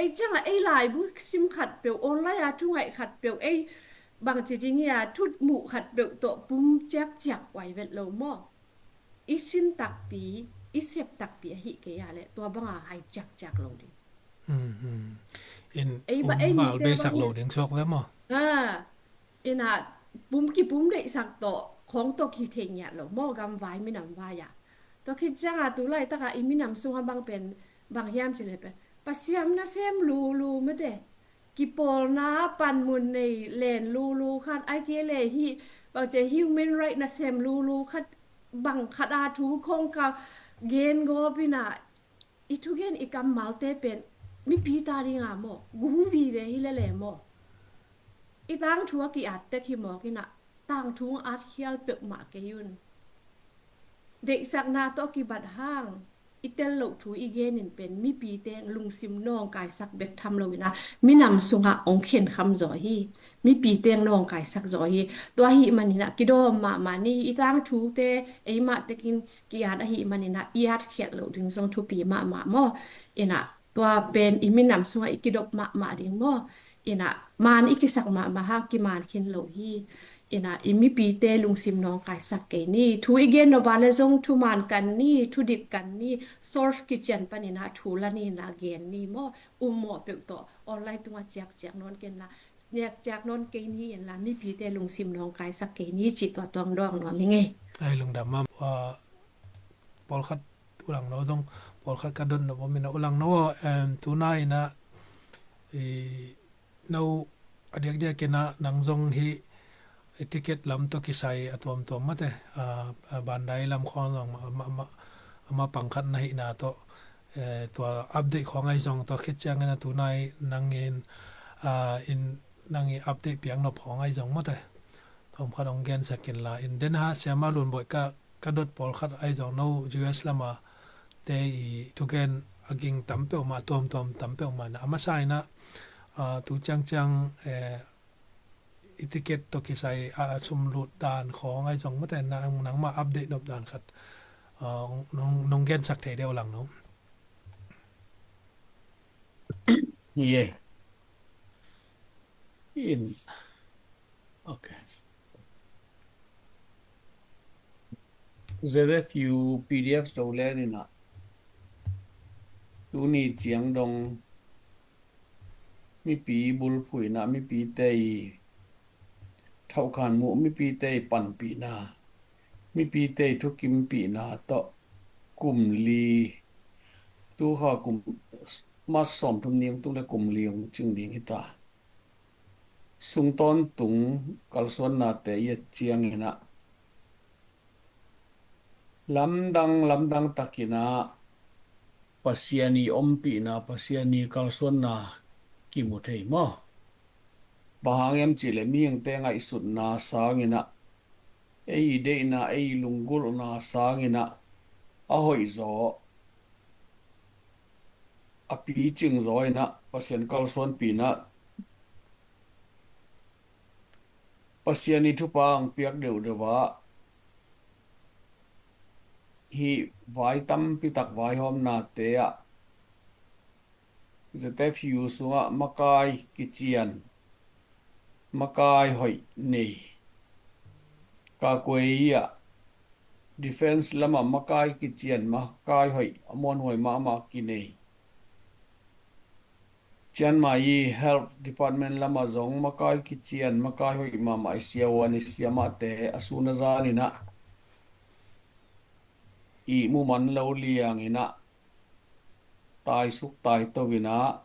Ei ciangah ei laibu sim khat peuh, online a thu ngaih khat peuh, ei bangci ding hi a thu muh khat peuh tawh pum ciakciak huai vet lo maw. I sin takpi, i sep takpi ahih kei a leh tua banga hai ciakciak lo ding. Hmm, hmm. In ei ba, um ei ngal mite beisak bang lo hi ding suak ve maw. Ha. Ina pum kipum deihsak tawh khawng tawh kithei ngiat lo maw, gamvai minam vai ah. Tua khit ciangah tu laitakah i minam sungah bang pen bang hiam cih leh pen Pasian nasem lulu mate, kipawlna panmun nei len lulu khat, ai kei leh hih bangci human right nasem lulu khat, bang khat a thu khawng ka gen gawp ina, i thugen i kammalte pen mipi ta dinga maw, gu vive hi lele maw. I tangthu a ki-at tek hi mawk ina, tangthu hong at khial peuhmah kei un. Deihsakna tawh a kibat hang i tel loh thu i genin pen mipite lungsim nawngkaisak bek tham lo ina, minam sungah hong khenkham zaw hi. Mipite nawngkaisak zaw hi. Tua ahih manin ah kidawm mahmah ni, i tangthute eimah tekin ki-at ahih manin ah i atkhiat loh ding zong thupi mahmah maw. Ina tua pen i minam sungah i kidop mahmah ding maw. Ina man i kisak mahmah hang kiman khin lo hi. Ina i mipite lungsim nawngkaisak kei ni. Thu i gen nop a le zong thuman kan ni, thudik kan ni, source kician panin ah thu la ni, na gen ni maw. Um mawh peuh tawh online tungah ciakciak nawn ken la, ciakciak nawn kei ni in la, mipite lungsim nawngkaisak kei ni cih tua tuang dawng nuam hi ngei. Ai lungdam mah. Ah, pawlkhat u Lang No zong, pawlkhat ka dot nop om ina, u Lang No, em, tuna ina, i, no a diakdiak ina nang zong hih i ticket lam tawh kisai a tuamtuam mate, a, a, Bandai lam khawng zong ma, ma, ma, ama pangkhat na hihna tawh, eh, tua update khawng ahi zong, tua khit ciangin a tunai nangin, a, in, nang i update piak nop khawng ahi zong mate. Tua om khat hong gensak in la, in den ha siama Lun Bawi ka, ka dot pawlkhat ahi zong no U S lama te i thugen a ging tam peuhmah, tuamtuam tam peuhmah na. A masa ina, a, tu ciangciang, eh, i ticket tawh kisai a, a sum lut dan khawng ahi zong mate na, nangma update nop dan khat, a, nong, nong gensak thei deuh Lang No. Ye. In. Ok. Z F U P D F Zoland ina tuni ciang dong mipi bulphuhna, mipite i thauhkan muh, mipite i panpihna, mipite i thukimpihna tawh kum li, tu kha kum March sawmthum ni hong tung le kum li hong cing ding hi ta. Sung tawntung kalsuannate i et ciangin ah lamdang lamdang takin ah Pasian i ompihna, Pasian i kalsuanna kimu thei maw? Bang hang hiam cihleh mihingte ngaihsutna sangin ah, ei deihna, ei lunggulhna sangin ah a hoih zaw, a picing zaw in ah Pasian kalsuanpihna, Pasian i thupha ang piak deuhdeuh ah hih vai tampi tak vaihawmnate ah Z F U sungah makai kician, makai hoih nei. Kakuei ah defense lamah makai kician, makai hoih, a muanhuai mahmah kinei. Chiang Mai i health department lamah zong makai kician, makai hoih mahmah i siahuan i siamahte a sun a zanin ah ihmu man lo liangin ah taisuk taito in ah,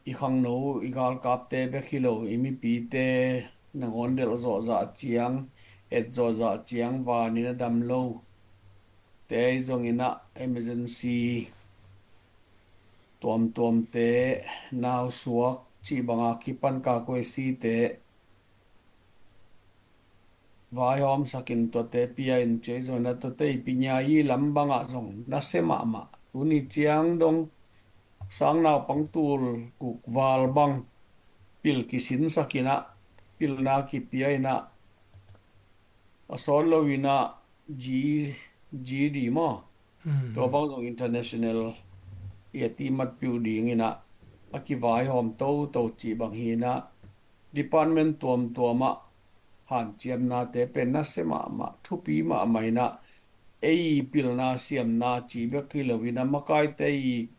i khangno, i galkapte bek hi lo, i mipite nangawn delh zawhzah ciang, et zawhzah ciang vanin a dam lo te ahi zongin ah emergency tuamtuamte, nausuak cih banga kipan kakuei site vaihawmsakin tuate pia in, cei zongin ah tuate i pinya i lam bangah zong nasia mahmah. Tuni ciang dong sang naupang tul guk val bang pil kisinsakin ah, pilna kipia in ah, a sawt loin ah G, G D maw? Hmm. Tua bang zong international i a ti matpiu dingin ah a kivaihawm toto cih bang hi in ah, department tuamtuam ah hanciamnate pen nasia mahmah, thupi mahmah in ah, ei pilna siamna cih bek hi loin ah, makaite i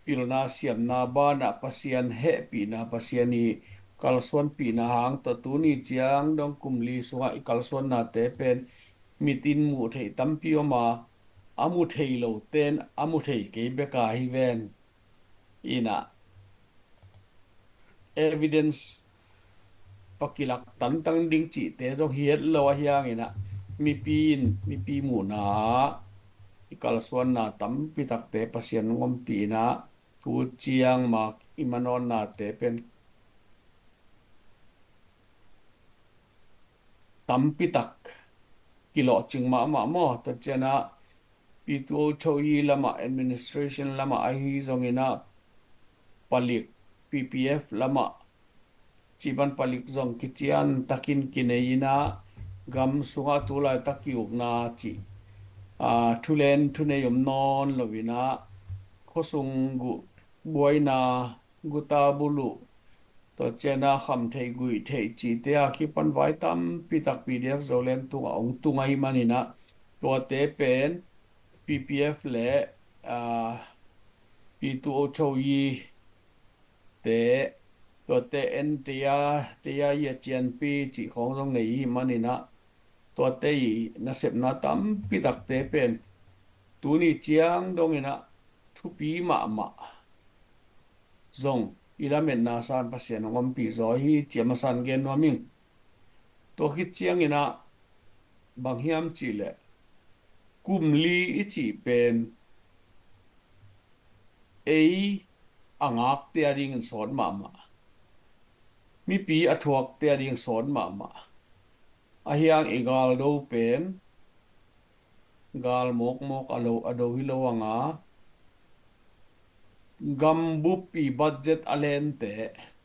pilna siamna banah Pasian hehpihna, Pasian i kalsuanpihna hang tawh tuni ciang dong kum li sungah i kalsuannate pen mitin muh theih tampi om a, a mu thei lo ten a mu thei kei bek a hi ven. In ah evidence pakilak tangtang ding cihte zong hi het lo ahi hangin ah, mipi in, mipi muhna ah i kalsuanna tampi takte Pasian hong ompih in ah, tu ciang mak i manawnnate pen tampi tak kilawhcing mahmah maw? Tua ciang ah P two O Cho i lamah, administration lamah ahi zongin ah, palik, P P F lamah, cih bang palik zong kician takin kinei in ah, gam sungah tu laitak kiukna cih, aa, thulen thunei om nawn loin ah, khuasung guh buaina, guta buluh, tua ciang ah kham theih guih theih cihte a kipan vai tampi tak P D F Zoland tungah hong tung ahih manin ah, tuate pen P P F le, aa, P two O Cho i te, tuate en teia, teia i a cianpi cih khawng zong nei ihih manin ah, tuate i nasepna tampi takte pen tuni ciang dongin ah thupi mahmah zong i lametna san Pasian hong ompih zaw hi, ci a masa in gen nuam ing. Tua khit ciangin ah bang hiam cihleh, kum li i cih pen ei a ngakte a dingin sawt mahmah, mipi a thuakte a dingin sawt mahmah. Ahi hang i galdo pen gal mawkmawk a lo, a do hi lo hang a, gambup i budget a lente,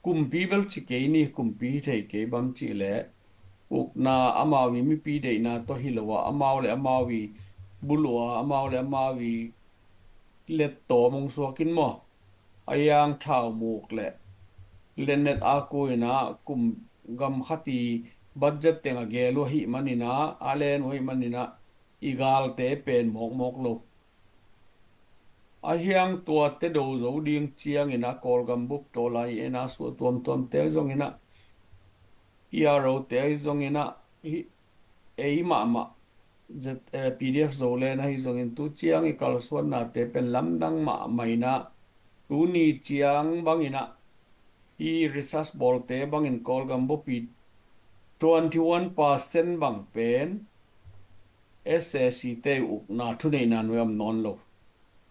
kumpi bel ci kei ni, kumpi hi thei kei bang cihleh, ukna amau i mipi deihna tawh hi lo a, amau le amau i buluh a, amau le amau i lettawm hong suak in maw? Ahi hang thau muk le lennet a kuina kum gam khat i budget teng a gel uh ahih manin ah, a len uh ahih manin ah, i galte pen mawkmawk lo. Ahi hang tuate do zo ding ciangin ah, Kawlgam bup tawl a i en a suah tuamtuamte zongin ah, P R O te ahi zongin ah, hi, ei mahmah, Z, eh, P D F Zoland ahi zongin tu ciang i kalsuannate pen lamdang mahmah in ah, tuni ciang bangin ah, i research bawlte bangin Kawlgam bup i twenty one percent bang pen S A C te ukna thuneihna nuai om nawn lo.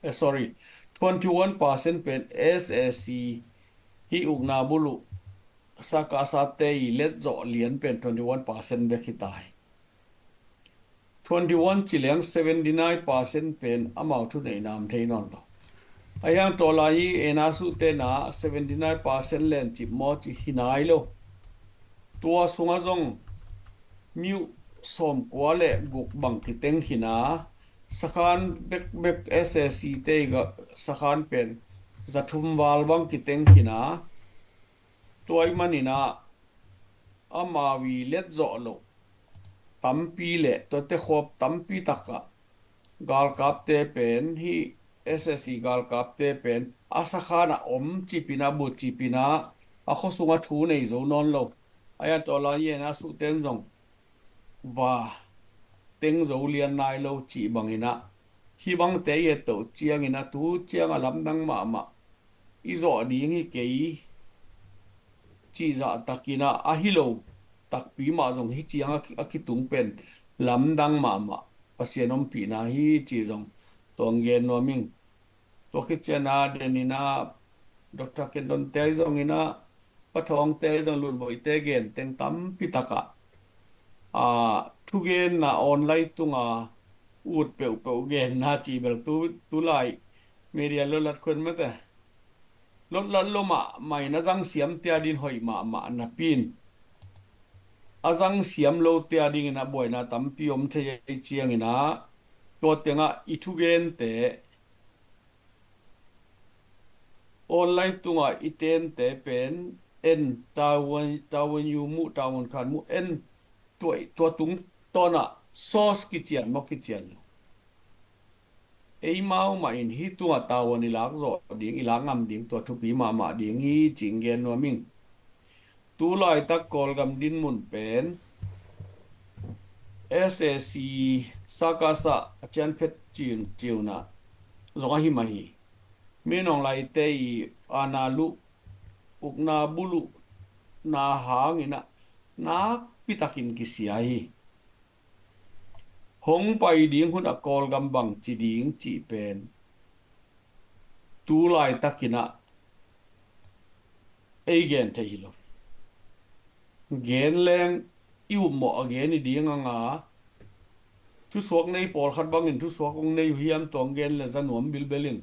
Eh, sorry, twenty one percent pen S A C hih ukna buluh SACSA te i letzawh lian pen twenty one percent bek hi ta hi. Twenty one ci leng seventy nine percent pen amau thuneihna om thei nawn lo. Ahi hang tawlai i en a suh tena seventy nine percent lencip maw ci hi nai lo. Tua sungah zong mi uh sawmkua le guk bang kiteng hi na, sakhan bekbek S A C te i ga sakhan pen zathum val bang kiteng hi na, tua i maninah amau i letzawh loh tampi le tuate khawp tampi takah galkapte pen hih S A C galkapte pen a sakhan a om cipinah bu cipinah a khuasungah thu nei zo nawn lo. Ahi hang tawlai i en a suh ten zong va teng zo lian nai lo cih banginah hih bangte i et toh cianginah tu ciang a lamdang mahmah i zawh ding hi kei cih zahtakinah a hi lo takpi mah zong hih ciang a ki- a kitung pen lamdang mahmah Pasian ompihna hi cih zong tuang gen nuam ing. Tua khit cianah deninah Doctor Kendon te zongin ah Pa Thawng te zong Lutvoih te gen teng tampi takah a thugenna online tunga ut peuhpeuh genna cih bel tu tulai media lotlat khun mate lotlat lo mahmah in a zangsiam tia din hoih mahmah napi in a zangsiam lo tia dingin a buaina tampi om thei ei cianginah tua tengah i thugente online tungah i tente pen en tavuan tavuan yu muh tavuan khan muh en tuai tua tung tawnah source kician maw kician lo. Eimau mah in hih tungah tavuan i lak zawh ding i lak ngam ding tua thupi mahmah ding hi cih gen nuam ing. Tulaitak Kawlgam dinmun pen S A C SACSA a cianphet ciunah zong ahi mah hi. Min Aung Hlaing te i aana luh ukna buluhna hanginah nakpitakin kisia hi. Hong pai ding hun a Kawlgam bang ci ding cih pen tulaitakinah ei gen thei hi lo. Gen leng i upmawh a gen i ding anga thusuak nei pawlkhat bangin thusuak hong nei uh hiam tuang gen le za nuam bilbel in.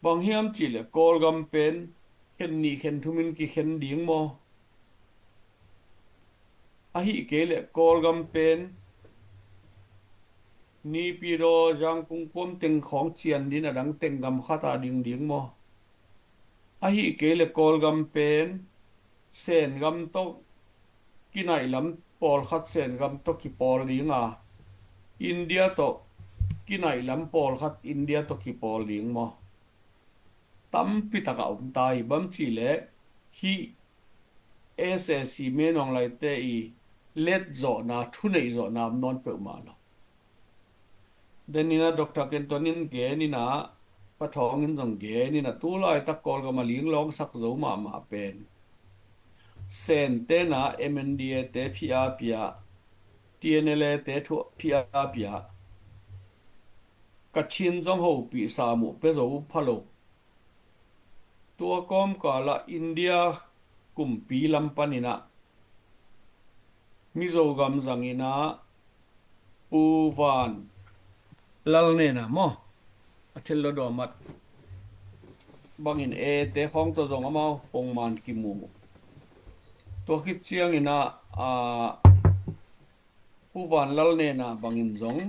Bang hiam cihleh Kawlgam pen khen nih khen thumin kikhen ding maw? Ahih kei leh Kawlgam pen Naypyidaw Zangkung kuam teng khawng cian din a dang teng gam khata ding ding maw? Ahih kei leh Kawlgam pen Sen gam tawh kinaihlam pawlkhat Sen gam tawh kipawl dinga India tawh kinaihlam pawlkhat India tawh kipawl ding maw? Tampi takah om ta hi. Bang cihleh hih S A C Min Aung Hlaing te i letzawhna thuneih zawhna om nawn peuhmah lo. Deninah Doctor Kenton in geninah Pa Thawng in zong geninah tulaitak Kawlgam a linglawngsak zo mahmah pen Sen tenah M N D A te phiapia T N L A te phiapia Kachin zong hopih sam uh pia zo pha lo. Tua kawmkalah India kumpi lam paninah Mizo gam zanginah Pu Van Lalnena maw a thil lo dawmat bangin ete khawng tawh zong amau pongman kimu. Tua khit cianginah a Pu Van Lalnena bangin zong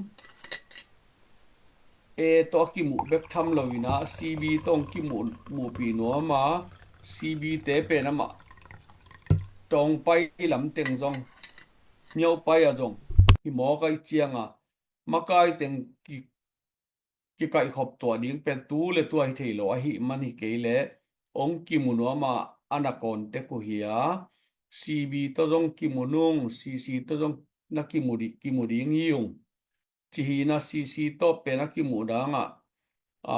e tawh a kimuh bek tham loinah C B tawh hong kimuh muhpih nuama C B te pen amah Tawngpai lamteng zong Miaupai a zong hi mawk aih cianga makai teng ki kikaihkhop tuah ding pen tu le tua hi thei lo ahih man hi kei leh hong kimu nuama a na kawntek uh hi a C B tawh zong kimu nung C C tawh zong na kimu ding kimu ding hi ung. Cihina C C tawh pen a kimuh dangah a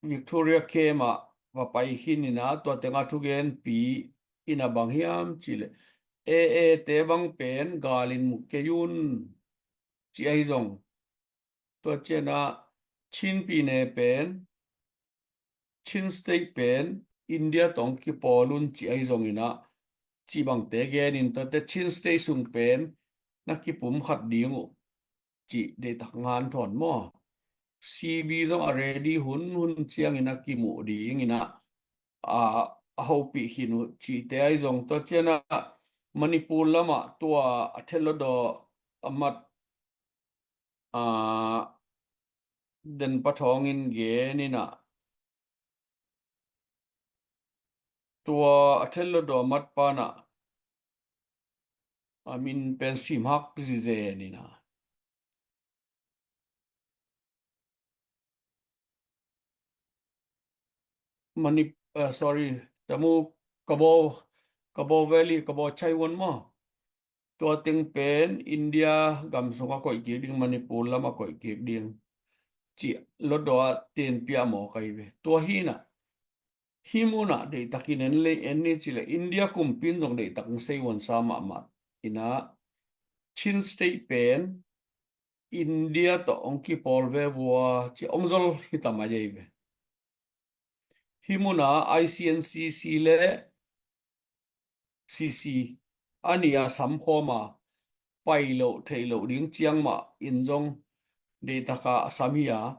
Victoria Camp ah va pai khin inah tua tengah thugenpi inah bang hiam cihleh A A te bang pen galin mu kei un, ci ahi zong. Tua cianah Chin pyine pen, Chin State pen India tawh hong kipawl un ci ahi zonginah, cih bangte genin tuate Chin State sung pen na kipum khat ding uh cih deihtak ngan thawn maw? C B zong a ready hun hun ciangin a kimuh dinginah a, a hopih khin uh cihte ahi zong. Tua cianah Manipur lamah tua a thelawdaw a mat, a, den pathawngin geninah, tua a thelawdaw a mat panah a min pen simhak zizeninah Mani, uh, sorry, Tamu, Kabaw, Kabaw Valley, Kabaw Chaiwan maw? Tua teng pen India gam sungah koih kik ding, Manipur lamah koih kik ding, cih lotdaw a tenpih a mawk ahi ve. Tua hinah, hih munah deihtakin en le, en ni cileh India kumpi in zong deihtakin sei uansa mahmah inah, Chin State pen India tawh hong kipawl ve vua ci hong zol hi ta mai ahi ve. Hih munah I C N C C le C C a nih a samkhawm a, pai loh theih loh ding ciang mah in zong deihtaka a sam hi a.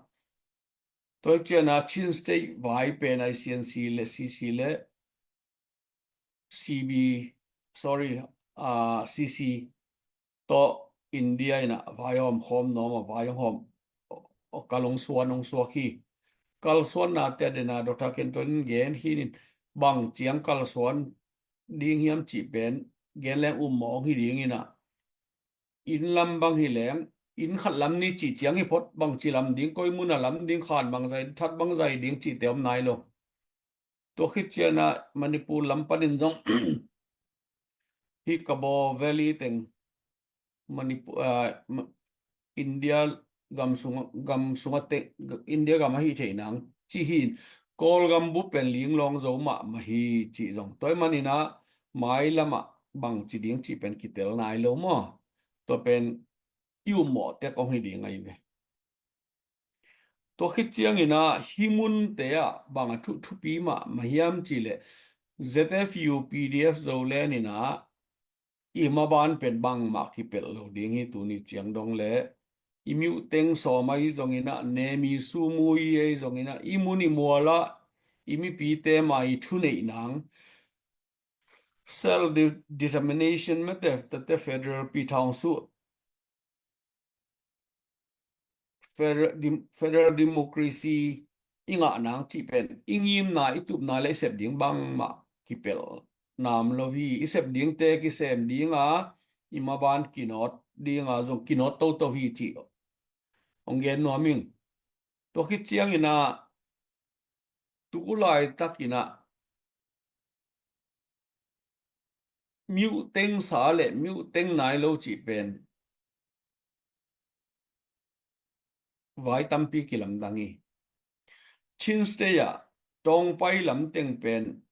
Tua hi cianah Chin State vai pen I C N C le C C le C B, sorry, ah, C C tawh India inah vaihawm khawm nuam a, vaihawm kal hong suan hong suak hi. Kalsuannate a dena Doctor Kenton in gen hi in, bang ciang kalsuan ding hiam cih pen gen leng um mawng hi dinginah, inn lam bang hi leng, inn khat lam ni cih ciang hi phot, bangci lam ding, koi muna lam ding, khan bangzai, that bangzai ding cihte om nai lo. Tua khit cianah Manipur lam panin zong hih Kabaw Valley teng Manipur, ah, Ma-, India gam sung, gam sungah teng, India gam ahi thei nang ci hi in, Kawlgam bup pen linglawng zo mahmah hi cih zong. Tua hi maninah mailamah bangci ding cih pen kitel nai lo maw? Tua pen i ummawh tek hong hi ding ahi ve. Tua khit cianginah hih munte ah bang a thu, thupi mahmah hiam cihleh Z F U P D F Zoland inah i maban pen bangmah kipelh lo ding hi. Tuni ciang dong le i miuhteng sawm ahi zonginah, nemi sumui ahi zonginah, i mun i mualah i mipite mah i thuneih nang, self de-, determination mete, tate federal pi thawng suh, federal dem-, federal democracy i ngah nang cih pen i ngimna, i tupna le i sep ding bangmah kipelh nam lo hi. I sep dingte kisem dinga, i maban kinawt dinga zong kinawt toto hi cih hong gen nuam ing. Tua khit cianginah tu laitakinah miuhteng sa le miuhteng nai lo cih pen vai tampi kilamdang hi. Chin State ah Tawngpai lam teng pen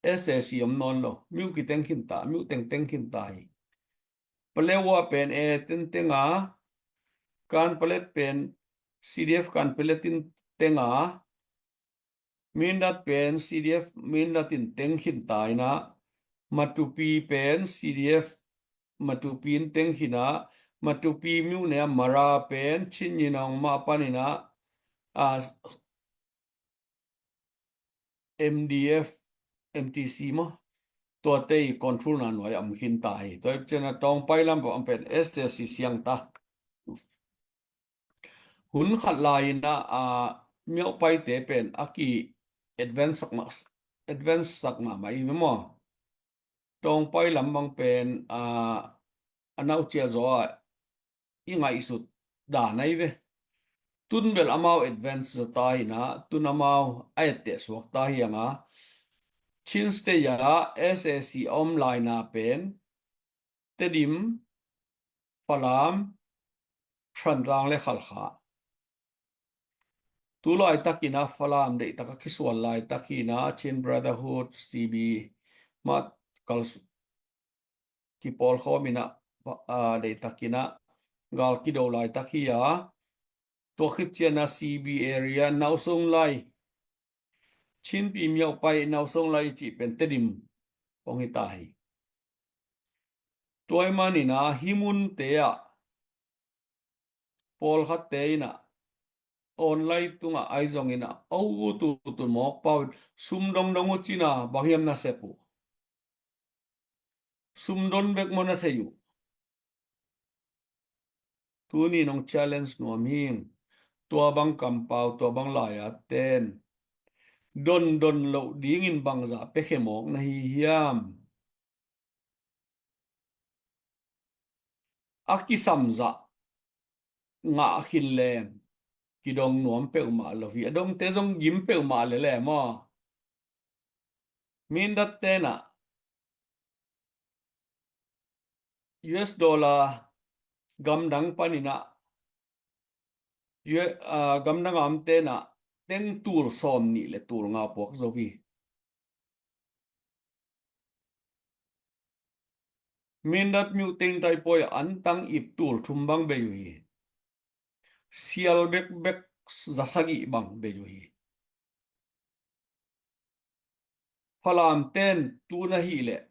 S A C om nawn lo, miuh kiteng khinta, miuhteng teng khinta hi. Paletwa pen A tenteng a, Kanpalet pen C D F Kanpalet in teng a, Mindat pen C D F Mindat in teng khinta inah, Matupi pen C D F Matupi in teng khinah, Matupi miuhne a Mara pen Chin in a hong mah paninah, a, M D F, M T C maw, tuate i control na nuai a om khinta hi. Tua hi cianah Tawngpai lam pen S A C siangta. Hun khat lai-inah, a, miauhpaite pen a ki advance sak mah, advance sak mahmah i ve maw? Tawngpai lam bang pen, a, a naucia zaw a i ngaihsut dan ahi ve. Tun bel amau advance zaw ta hinah, tun amau a etteh suak ta hi a nga. Chin State ah S A C a om laina pen Tedim, Falam, Thantlang le Khalkha. Tu laitakinah Falam deihtaka kisual laitakinah Chin Brotherhood, C B mah kal su-, kipawlkhawm in ah, a, deihtakin ah gal kido laitak hi a, tua khit ciang ah C B area Nausung lai, Chinpi Myauk Pai Nausung lai cih pen Tedim kong hi ta hi. Tua ahih manin ah hih munte ah pawlkhatte in ah online tungah ahi zongin ah, "O, tu tu mawk pau, sum dongdong uh," ci-in ah bang hiam na sep uh. Sum don bek maw na thei uh. Tuni nong challenge nuam hing. Tua bang kampau, tua bang lai-a ten dondon loh dingin bangzah piakhia mawk na hi hiam? A kisam zah ngah khin leng kidong nuam peuhmah lo hi. A dongte zong gim peuhmah lel e maw. Mindat ten ah U S dollar gamdang panin ah, U-, ah, gamdang a omte in ah teng tul sawmnih le tul nga puak zo hi. Mindat Myauk Teng Taipawi ah antang ip tul thum bang bei uh hi. Sial bekbek za sagih bang bei uh hi. Falam ten tu na hih leh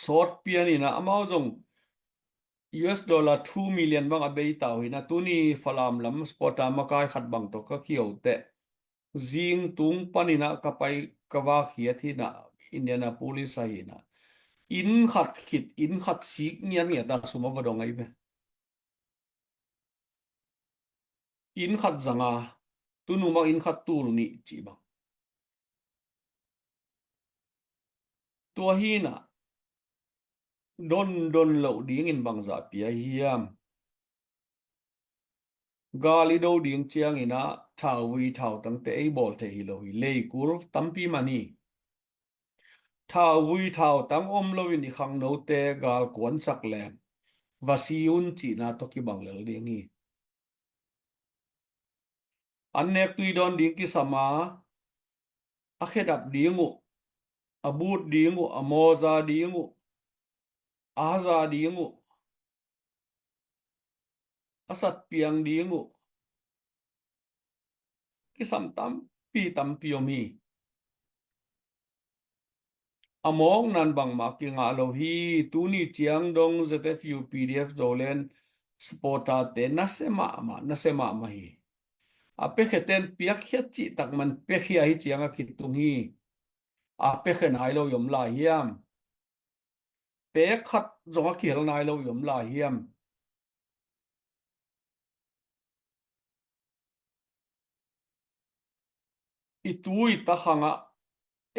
sawt pian in ah amau zong U S dollar two million bang a bei ta uh hi. Na tuni Falam lam supporter makai khat bang tawh ka kio teh, zing tung panin ah ka pai ka va khiat hi in ah, Indianapolis ahi in ah, inn khat khit, inn khat sik ngiatngiat a sum a va dong ahi ve. Inn khat za nga, tunu mah inn khat tul nih cih bang. Tua hi in ah dondon loh dingin bangzah pia hiam? Gal i do ding ciangin ah thauvui thautangte ei bawl thei hi lo hi. Leikul tampi man hi. Thauvui thautang om loin i khangnote gal kuansak leng va si un cihna tawh kibang lel ding hi. An nek tui dawn ding kisam a, a khedap ding uh, a but ding uh, a mawza ding uh, a haza ding uh, a satpiang ding uh, kisam tampi tampi om hi. A mawkna in bangmah kingah lo hi. Tuni ciang dong Z F U, P D F, Zoland supporter-te nasia mahmah, nasia mahmah hi. A piakhia ten piakhia cihtak man piakhia hi ciang a kitung hi. A piakhia nai lo i om lai hiam? Pek khat zong a kihel nai lo i om lai hiam? I tu i ta khangah,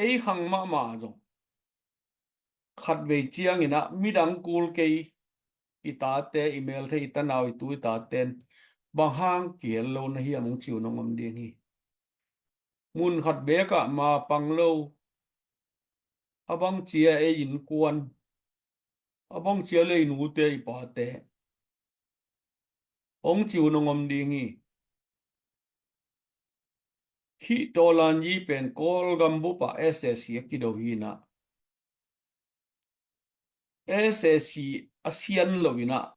ei khang mahmah zong khatvei ciangin ah midang kul kei, i tate, i melthei, i tanau, i tu i taten bang hang kihel lo na hiam hong ci uh nong om ding hi. Mun khat bekah ma pang lo, a bang cia ei innkuan, a bang cia le i nute i pate hong ci uh nong om ding hi. Hih Tawlanyi pen Kawlgam bupah S A C a kido hi in ah, S A C a sian lo in ah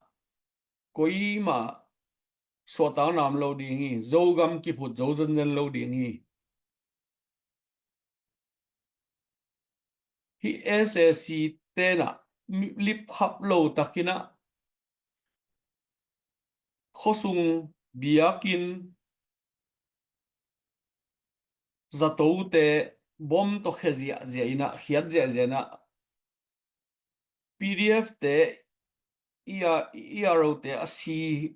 koimah suahtakna om lo ding hi. Zogam kiphut zo zenzen lo ding hi. Hih S A C ten ah mi-, lipkhap lo takin ah khuasung biakinn zatote bom tawh khia ziahziah in ah, khiat ziahziah in ah, P D F te, E R, E R O te a si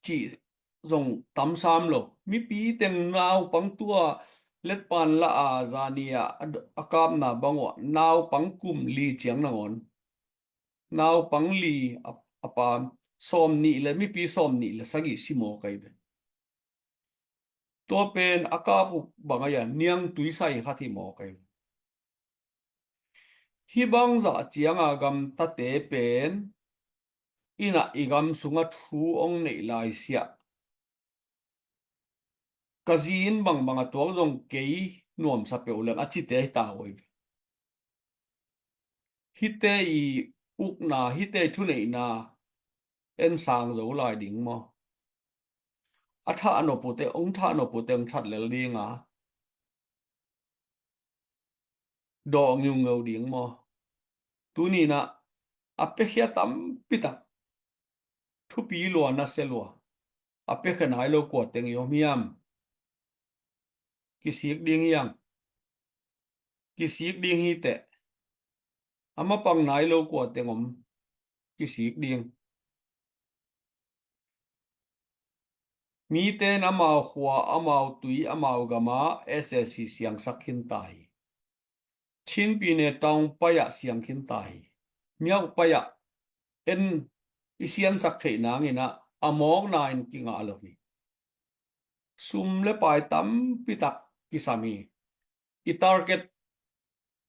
cih zong tamsam lo. Mipi teng naupang tua letpan la a zani a, a, a kapna bang uh ah naupang kum li ciang nangawn, naupang li a, a pa sawmnih le, mipi sawmnih le sagih si mawk ahi ve. Tua pen a kap uh bang ahi a, niangtui sai khat hi mawk ahi ve. Hih bangzah cianga gamtate pen in ah i gam sungah thu hong neih laisiah, ka zi in bangbang a tuak zong kei nuamsa peuh leng a cite hi ta uh ahi ve. hihte i ukna, hihte i thuneihna en sang zo lai ding maw? A thah nop uh teh, hong thah nop uh teh hong that lel ding a, dawh ngiungeu ding maw? Tuni in ah a piakhia tampi tak, thupi lua, nasia lua, a piakhia nai lo kua teng i om hiam? Kisik ding hi hang. Kisik ding hi teh. A mapang nai lo kua teng om? Kisik ding. Mite in amau khua, amau tui, amau gam ah S A C siangsak khin ta hi. Chin pyine taung pai ah siang khin ta hi. Myauk pai ah en i siansak theih nang in ah a mawkna in kingah lo hi. Sum le pai tampi tak kisam hi. I target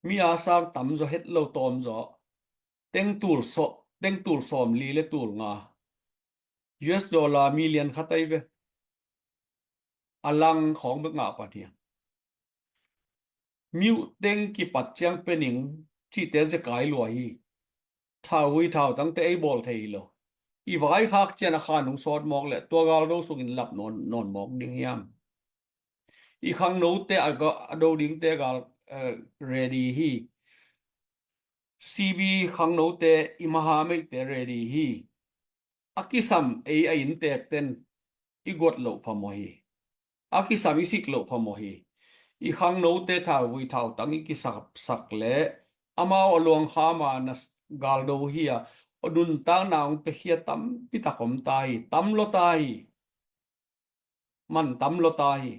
mi a sang tam zaw, het lo tawm zaw, teng tul sawm, teng tul sawm li le tul nga, U S dollar million khat ai ve. A lang khawng bek ngah pan hi a. Myauk teng kipat ciang pe ning cihte zekai lua hi. Thauvui thautangte ei bawl thei hi lo. I vaikhak ciang a khan hong sawt mawk leh tua galdo sungin lap nawn, nawn mawk ding hiam? I khangnote a ga-, a do dingte gal, eh, ready hi. C B khangnote, i mahameihte ready hi. A kisam ei a innteekten i guat loh phamawh hi. A kisam i sik loh phamawh hi. I khangnote thauvui thautang i kisapsak leh amau a luangkham a na s-, galdo hi a, a nuntakna hong piakhia tampi tak om ta hi, tam lua ta hi. Man tam lua ta hi.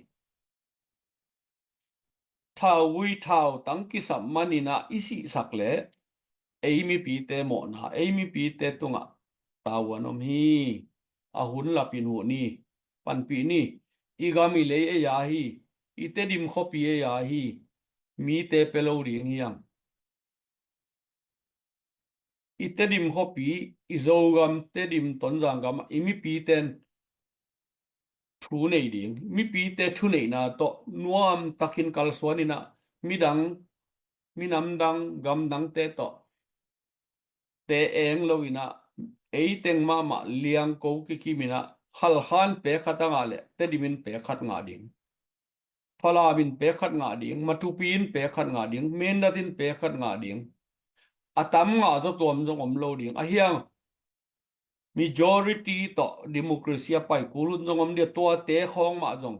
Thauvui thautang kisap manin ah i sihsak leh ei mipite mawhna, ei mipite tungah tavuan om hi. A hun lapin huh ni, panpih ni. I gam i lei ei a hi. I Tedim khuapi ei a hi. Mite pia lo ding hi hang. I Tedim khuapi, i Zogam, Tedim, Tonzang gam ah i mipite'n thu nei ding, mipite thuneihna tawh nuamtakin kalsuan in ah midang, minam dang, gam dangte tawh te eng lo in ah, ei teng mahmah liangko kikim in ah, Khalkha in pek khat a ngah leh Tedim in pek khat ngah ding. Falam in pek khat ngah ding, Matupi in pek khat ngah ding, Mindat in pek khat ngah ding. A tam ngah zaw tuam zong om lo ding. A hiang majority tawh democracy a pai kul hun zong om ding a, tuate khawng mah zong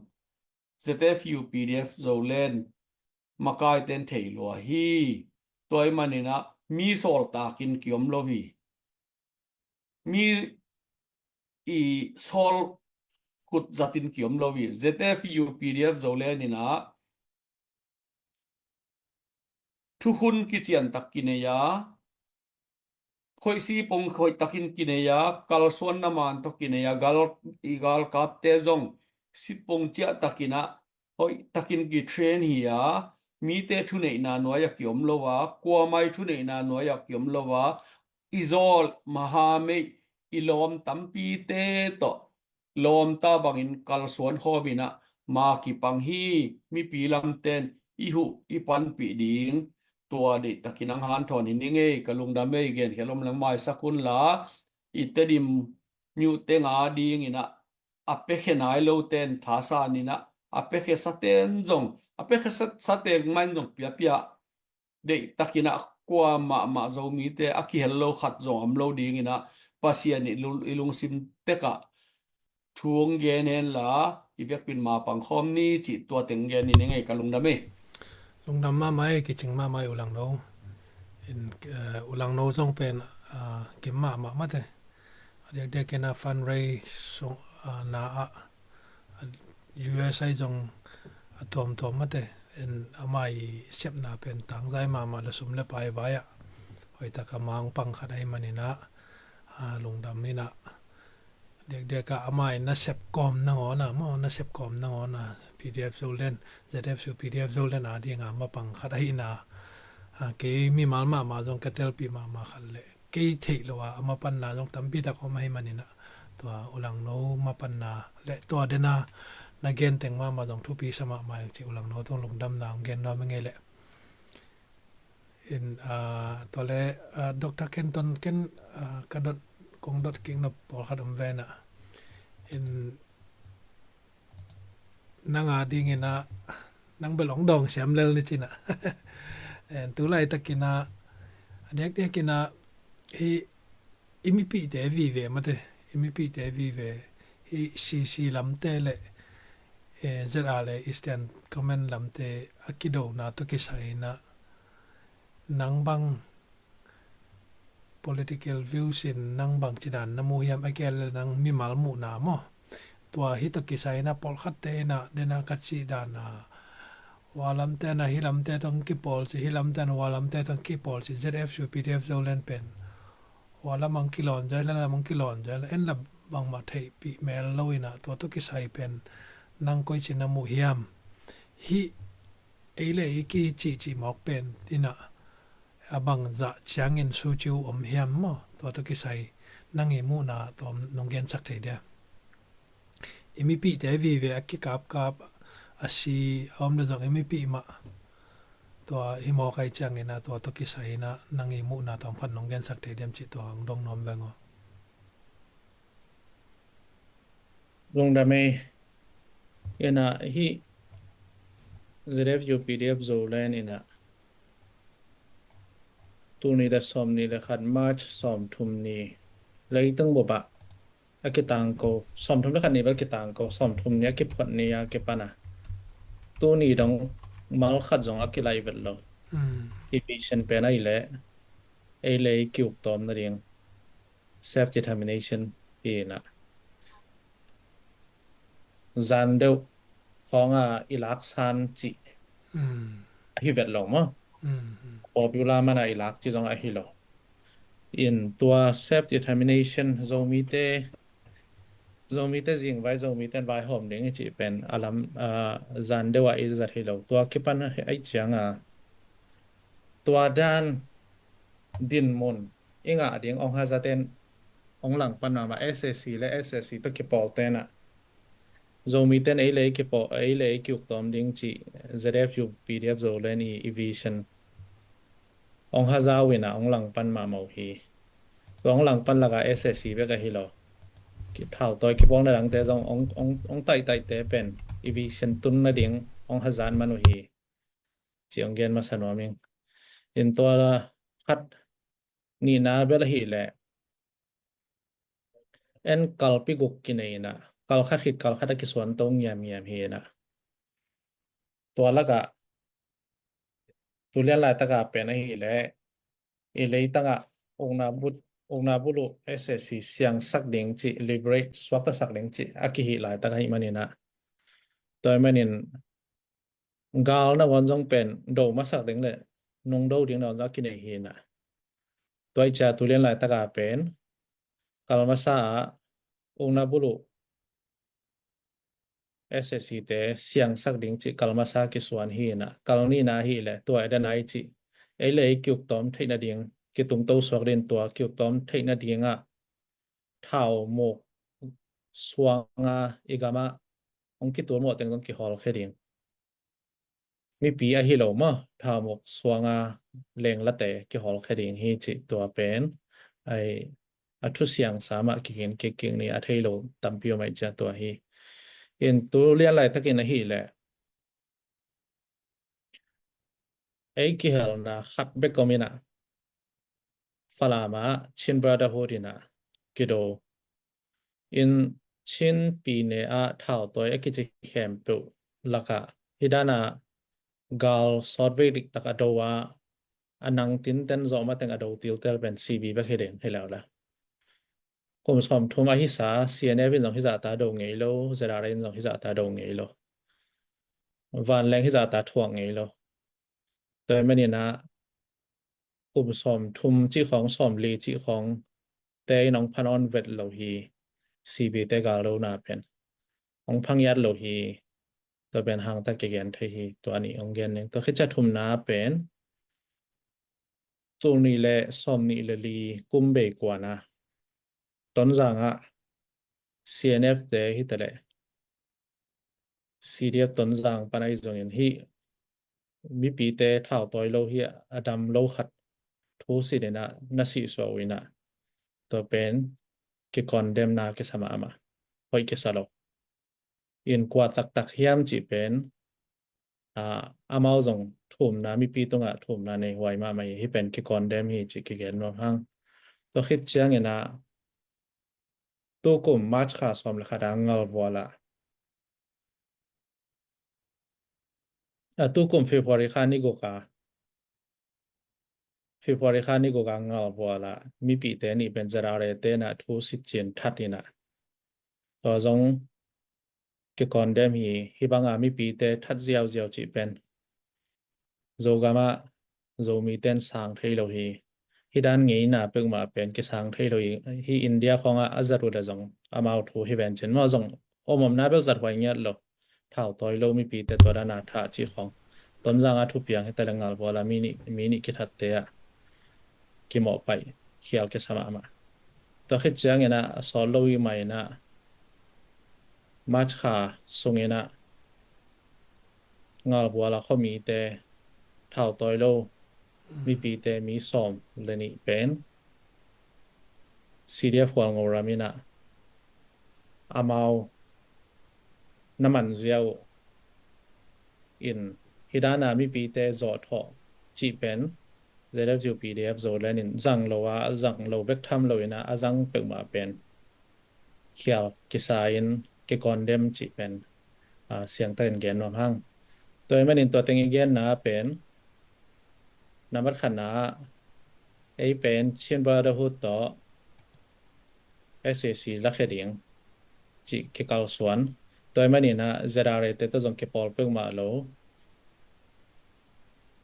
Z F U P D F Zoland makaite in thei lua hi. Tua ahih manin ah mi sawltakin kiom lo hi. Mi i sawl khut zatin kiom lo hi. Z F U P D F Zoland in ah thukhun kician tak kinei a, khoihsipong khoih takin kinei a, kalsuanna man tawh kinei a, gal, i galkapte zong sitpong ciah takin ah hoih takin kitrain hi a, mite thuneihna nuai a kiom lo a, kuamah i thuneihna nuai a kiom lo a, i zawl mahameih, i lawm tampite tawh lawmta bangin kalsuan khawm in ah ma kipang hi. Mipi lamte'n i huh i panpih ding, tua deihtakin hong hanthawn hi ning ei. Ka lungdam ei. Genkhial om leng maisak un la, i Tedim myauk teng a ding in ah a piakhia nai lote'n thasan in ah, a piakhia sate'n zong, a piakhia sa, sate'n mahin zong piapia, deihtakin ah kua mahmah Zomite a kihel lo khat zong om lo ding in ah, Pasian i lu-, i lungsim tek ah thu hong gen hen la, i vekpi in ma pang khawm ni cih tua teng gen ni ning ei. Ka lungdam ei. Lungdam mahmah ei, kicing mahmah ei U Langno. In, eh, U Langno zong pen, ah, kim mahmah mate. A diakdiakin ah fundraise sung, ah, na ah, ah, U S A zong a tuamtuam mate. In ama i sepna pen tangzai mahmah, la sum le pai vai ah hoihtak a ma hong pang khat ahih manin ah, ah, lungdam in ah, diakdiak ah ama i nasep kawm nangawn ah maw, nasep kawm nangawn ah P D F Zoland, Z F U P D F Zoland a ding a ma pang khat ahihna, ah, kei mimal mahmah zong ka telpih mahmah khat leh kei theih loh a a mapanna zong tampi tak om ahih manin ah, tua U Langno mapanna le tua den a na gen teng mahmah zong thupi sa mahmah ing ci. U Langno tung lungdamna hong gen nuam ing ei leh. In, ah, tua le, ah, Doctor Kenton ken, ah, ka dot, kong dot kik nop pawlkhat om ve na. In, nang a dingin ah, nang bel hong dawng siam lel ni cin ah. En, tu laitakin ah, a diakdiakin ah, hih i mipihte vive mate, i mipihte vive, hih C C lamte le, eh, Z R le Eastern Command lamte a kidona tawh kisai in ah, nang bang political views in nang bangci dan na mu hiam, a kia le nang mimal muhna maw? Tua hih tawh kisai in ah pawlkhatte in ah, den a ka cih dan a, hua lamte in ah hih lamte tawh kipawl ci, hih lamte in ah hua lamte tawh kipawl ci, Z F U P D F Zoland pen hua lam ah kilawn zaw, hih lam ah kilawn zaw, en la bangmah theihpih mel lo in ah, tua tawh kisai pen nang koici na mu hiam? Hih ei le ei kicihcih mawk pen in ah, a bangzah ciangin suci uh om hiam maw? Tua tawh kisai nang i muhna tawm nong gensak thei dia? I mipihte vive a kikapkap a si a om le zong i mipih mah tua hi mawk ahih ciangin ah, tua tawh kisai in ah nang i muhna tawm khat nong gensak thei diam cih tua hong dong nuam veng aw. Lungdam ei. In ah hih Z F U P D F Zoland in ah tul nih le sawm nih le khat, March sawmthum ni, leitang bup ah a kitangko, sawmthum le khat ni bel kitangko, sawmthum ni a kiphuat ni a kipan a, tuni dong mal khat zong a kilaih vet lo. Hmm. Eviction pen ahih leh ei le ei ki-uk tawm nading, self determination hi in ah, zan deuh khawng a i laksan cih, hmm, ahi vet lo maw? Hmm, hmm. Popular man a i lak cih zong ahi lo. In tua self determination, Zomite, Zomite zingvai, Zomite vaihawm ding i cih pen a lam, ah, zan deuh ah i zat hi lo. Tua kipan ahih ciang a, tua dan dinmun i ngah ding, ong hazaten ong langpan mahmah, S A C le S A C tawh kipawlten ah, Zomiten ei le ei kipawl, ei le ei ki-uk tawm ding cih Z F U P D F Zoland i, i vision, ong haza uh in ah ong langpan mahmah uh hi. Tua ong langpan lak ah S A C bek ahi lo, ki, thautawi kipawlna dangte zong ong, ong, ong taihtaihte pen i vision tun nading ong hazat man uh hi, ci ong gen masa nuam ing. In tua khat, nihna bel ahih leh en kalpi guk kinei in ah, kal khat khit kal khat a kisuan to ngiamngiam hi in ah, tua lak ah tu lian laitak a pen ahih leh i leitang ah ukna bul, ukna bul uh S A C siangsak ding cih, liberate, suaktasak ding cih a kihih laitak ahih manin ah, tua ahih manin gal nangawn zong pen do masak ding le nungdo ding nangawn zong a kinei hi in ah, tua ahih ciang tu lian laitak a pen kal masa ah ukna bul uh S A C te siangsak ding cih kal masa kisuan hi in ah, kal nihna ahih leh tua i dan a i cih, ei le ei ki-uk tawm theih nading, kitungto suak ding, tua ki-uk tawm theih nading ah thaumuk suang a i gam ah ong kitul mawh teng zong kihawlkhia ding. Mipi ahi lo maw, thaumuk suang a lenglate kihawlkhia ding hi cih tua pen ai, a thusiang sa mah kigen kik kik ni, a thei lo tampi om ahih ciang tua hi. In tu lian laitakin ahih leh ei kihelna khat bek om in ah, Falam ah Chin Brotherhood in ah kido. In Chin pyine ah thautawi a kici khempeuh lak ah hih dan a gal sawtvei diktak a do a, a nang tinten zawh mateng a do tiltel pen C B bek hi ding hi leu le. Kum sawmthum a hisa C N F in zong hih zahta do ngei lo, Z R A in zong hih zahta do ngei lo. Vanleng hih zahta thuak ngei lo. Tua ahih manin ah kum sawmthum cih khawng, sawmli cih khawng te in ong pha nawn vet lo hi, C B te galdona pen. Ong pha ngiat lo hi, tua pen hangtak kigen thei hi, tua nih ong gen ning. Tua khit ciang thumna pen, tul nih le sawmnih le li kum bei kuan a, Tonzang ah C N F te hi ta leh, C D F Tonzang pan ahi zongin hih mipite thau tawi lo hi a dam lo khat thu sin inah na sihsuah uh inah tua pen kikondemna kisa mahmah, hoih kisa lo. In kua taktak hiam cih pen, ah, amau zong thumna, mipi tungah thumna nei huai mahmah hi, hih pen kikondem hi cih kigen nuam hang. Tua khit ciangin ah tukum March kha sawm le khat a Ngalbual ah, ah, tukum February kha ni guk a February kha ni guk a Ngalbual ah mipite nih pen Z R A te inah thu sit cin that inah tua zong kikondem hi. Hih banga mipite that ziauziau cih pen Zogam ah Zomite in sang thei lo hi. Hih dan ngeina peuhmah pen kisang thei lo hi. Hih India khawngah a zat uh le zong amau thu hi ven cin maw, zong om omna bel zat huai ngiat lo. Thau tawi lo mipite tua dana thah cih khawng Tonzang a thupiang hi ta le Ngalbual a mi nih, mi nih kithatte ah kimawhpaih khial kisa mahmah. Tua khit ciangin ah a sawt lo i mah inah March kha sungin ah Ngalbual a khuamite thau tawi lo mipite mi sawm le nih pen C D F Hualngo ram inah amau na man ziau uh in hih dana mipite zawh thawh cih pen Z F U P D F Zoland in zang lo a, zang lo bek tham lo inah a zang peuhmah pen khial kisa in kikondem cih pen, ah, siangtakin gen nuam hang. Tua ahih manin tua teng i genna pen nambat khatna ah ei pen Chin Brotherhood tawh S A C lakhia ding cih kikalsuan. Tua ahih manin ah Z R A te tawh zong kipawl peuhmah lo,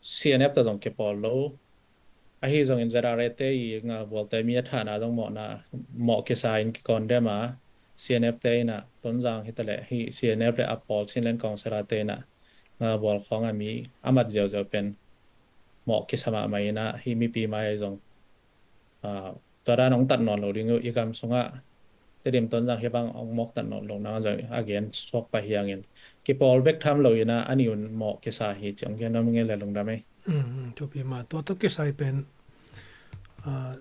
C N F tawh zong kipawl lo. Ahi zongin Z R A te i Ngalbual te mi a thahna zong mawhna, mawh kisa in kikondem a, C N F te inah Tonzang hi ta le hih C N F le a pawl Chinland Council a te inah Ngalbual khawng a mi a mat ziauziau pen mawh kisa mahmah inah hih mipi mai zong, ah, tua dan hong tat nawn lo ding uh i gam sungah Tedim Tonzang hih bang hong mawk tat nawn lo nang zong a gen suak pah hi hangin kipawl bek tham lo inah a nih un mawh kisa hi ci hong gen nuam ing e le lungdam ei. Mm, mm, thupi mah. Tua tawh kisai pen, ah,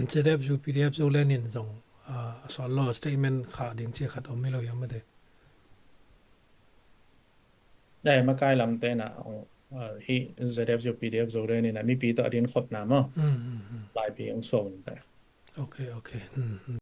Z F U P D F Zoland in zong, ah, a sawt lo statement khah ding ci khat om hi lo hiam mate? Ai, makai lamte inah, ah, hih Z F U P D F Zoland inah mipi tawh a din khopna maw? Mm, mm, mm. Laipi hong suak un ta. Ok, ok. Mm, mm.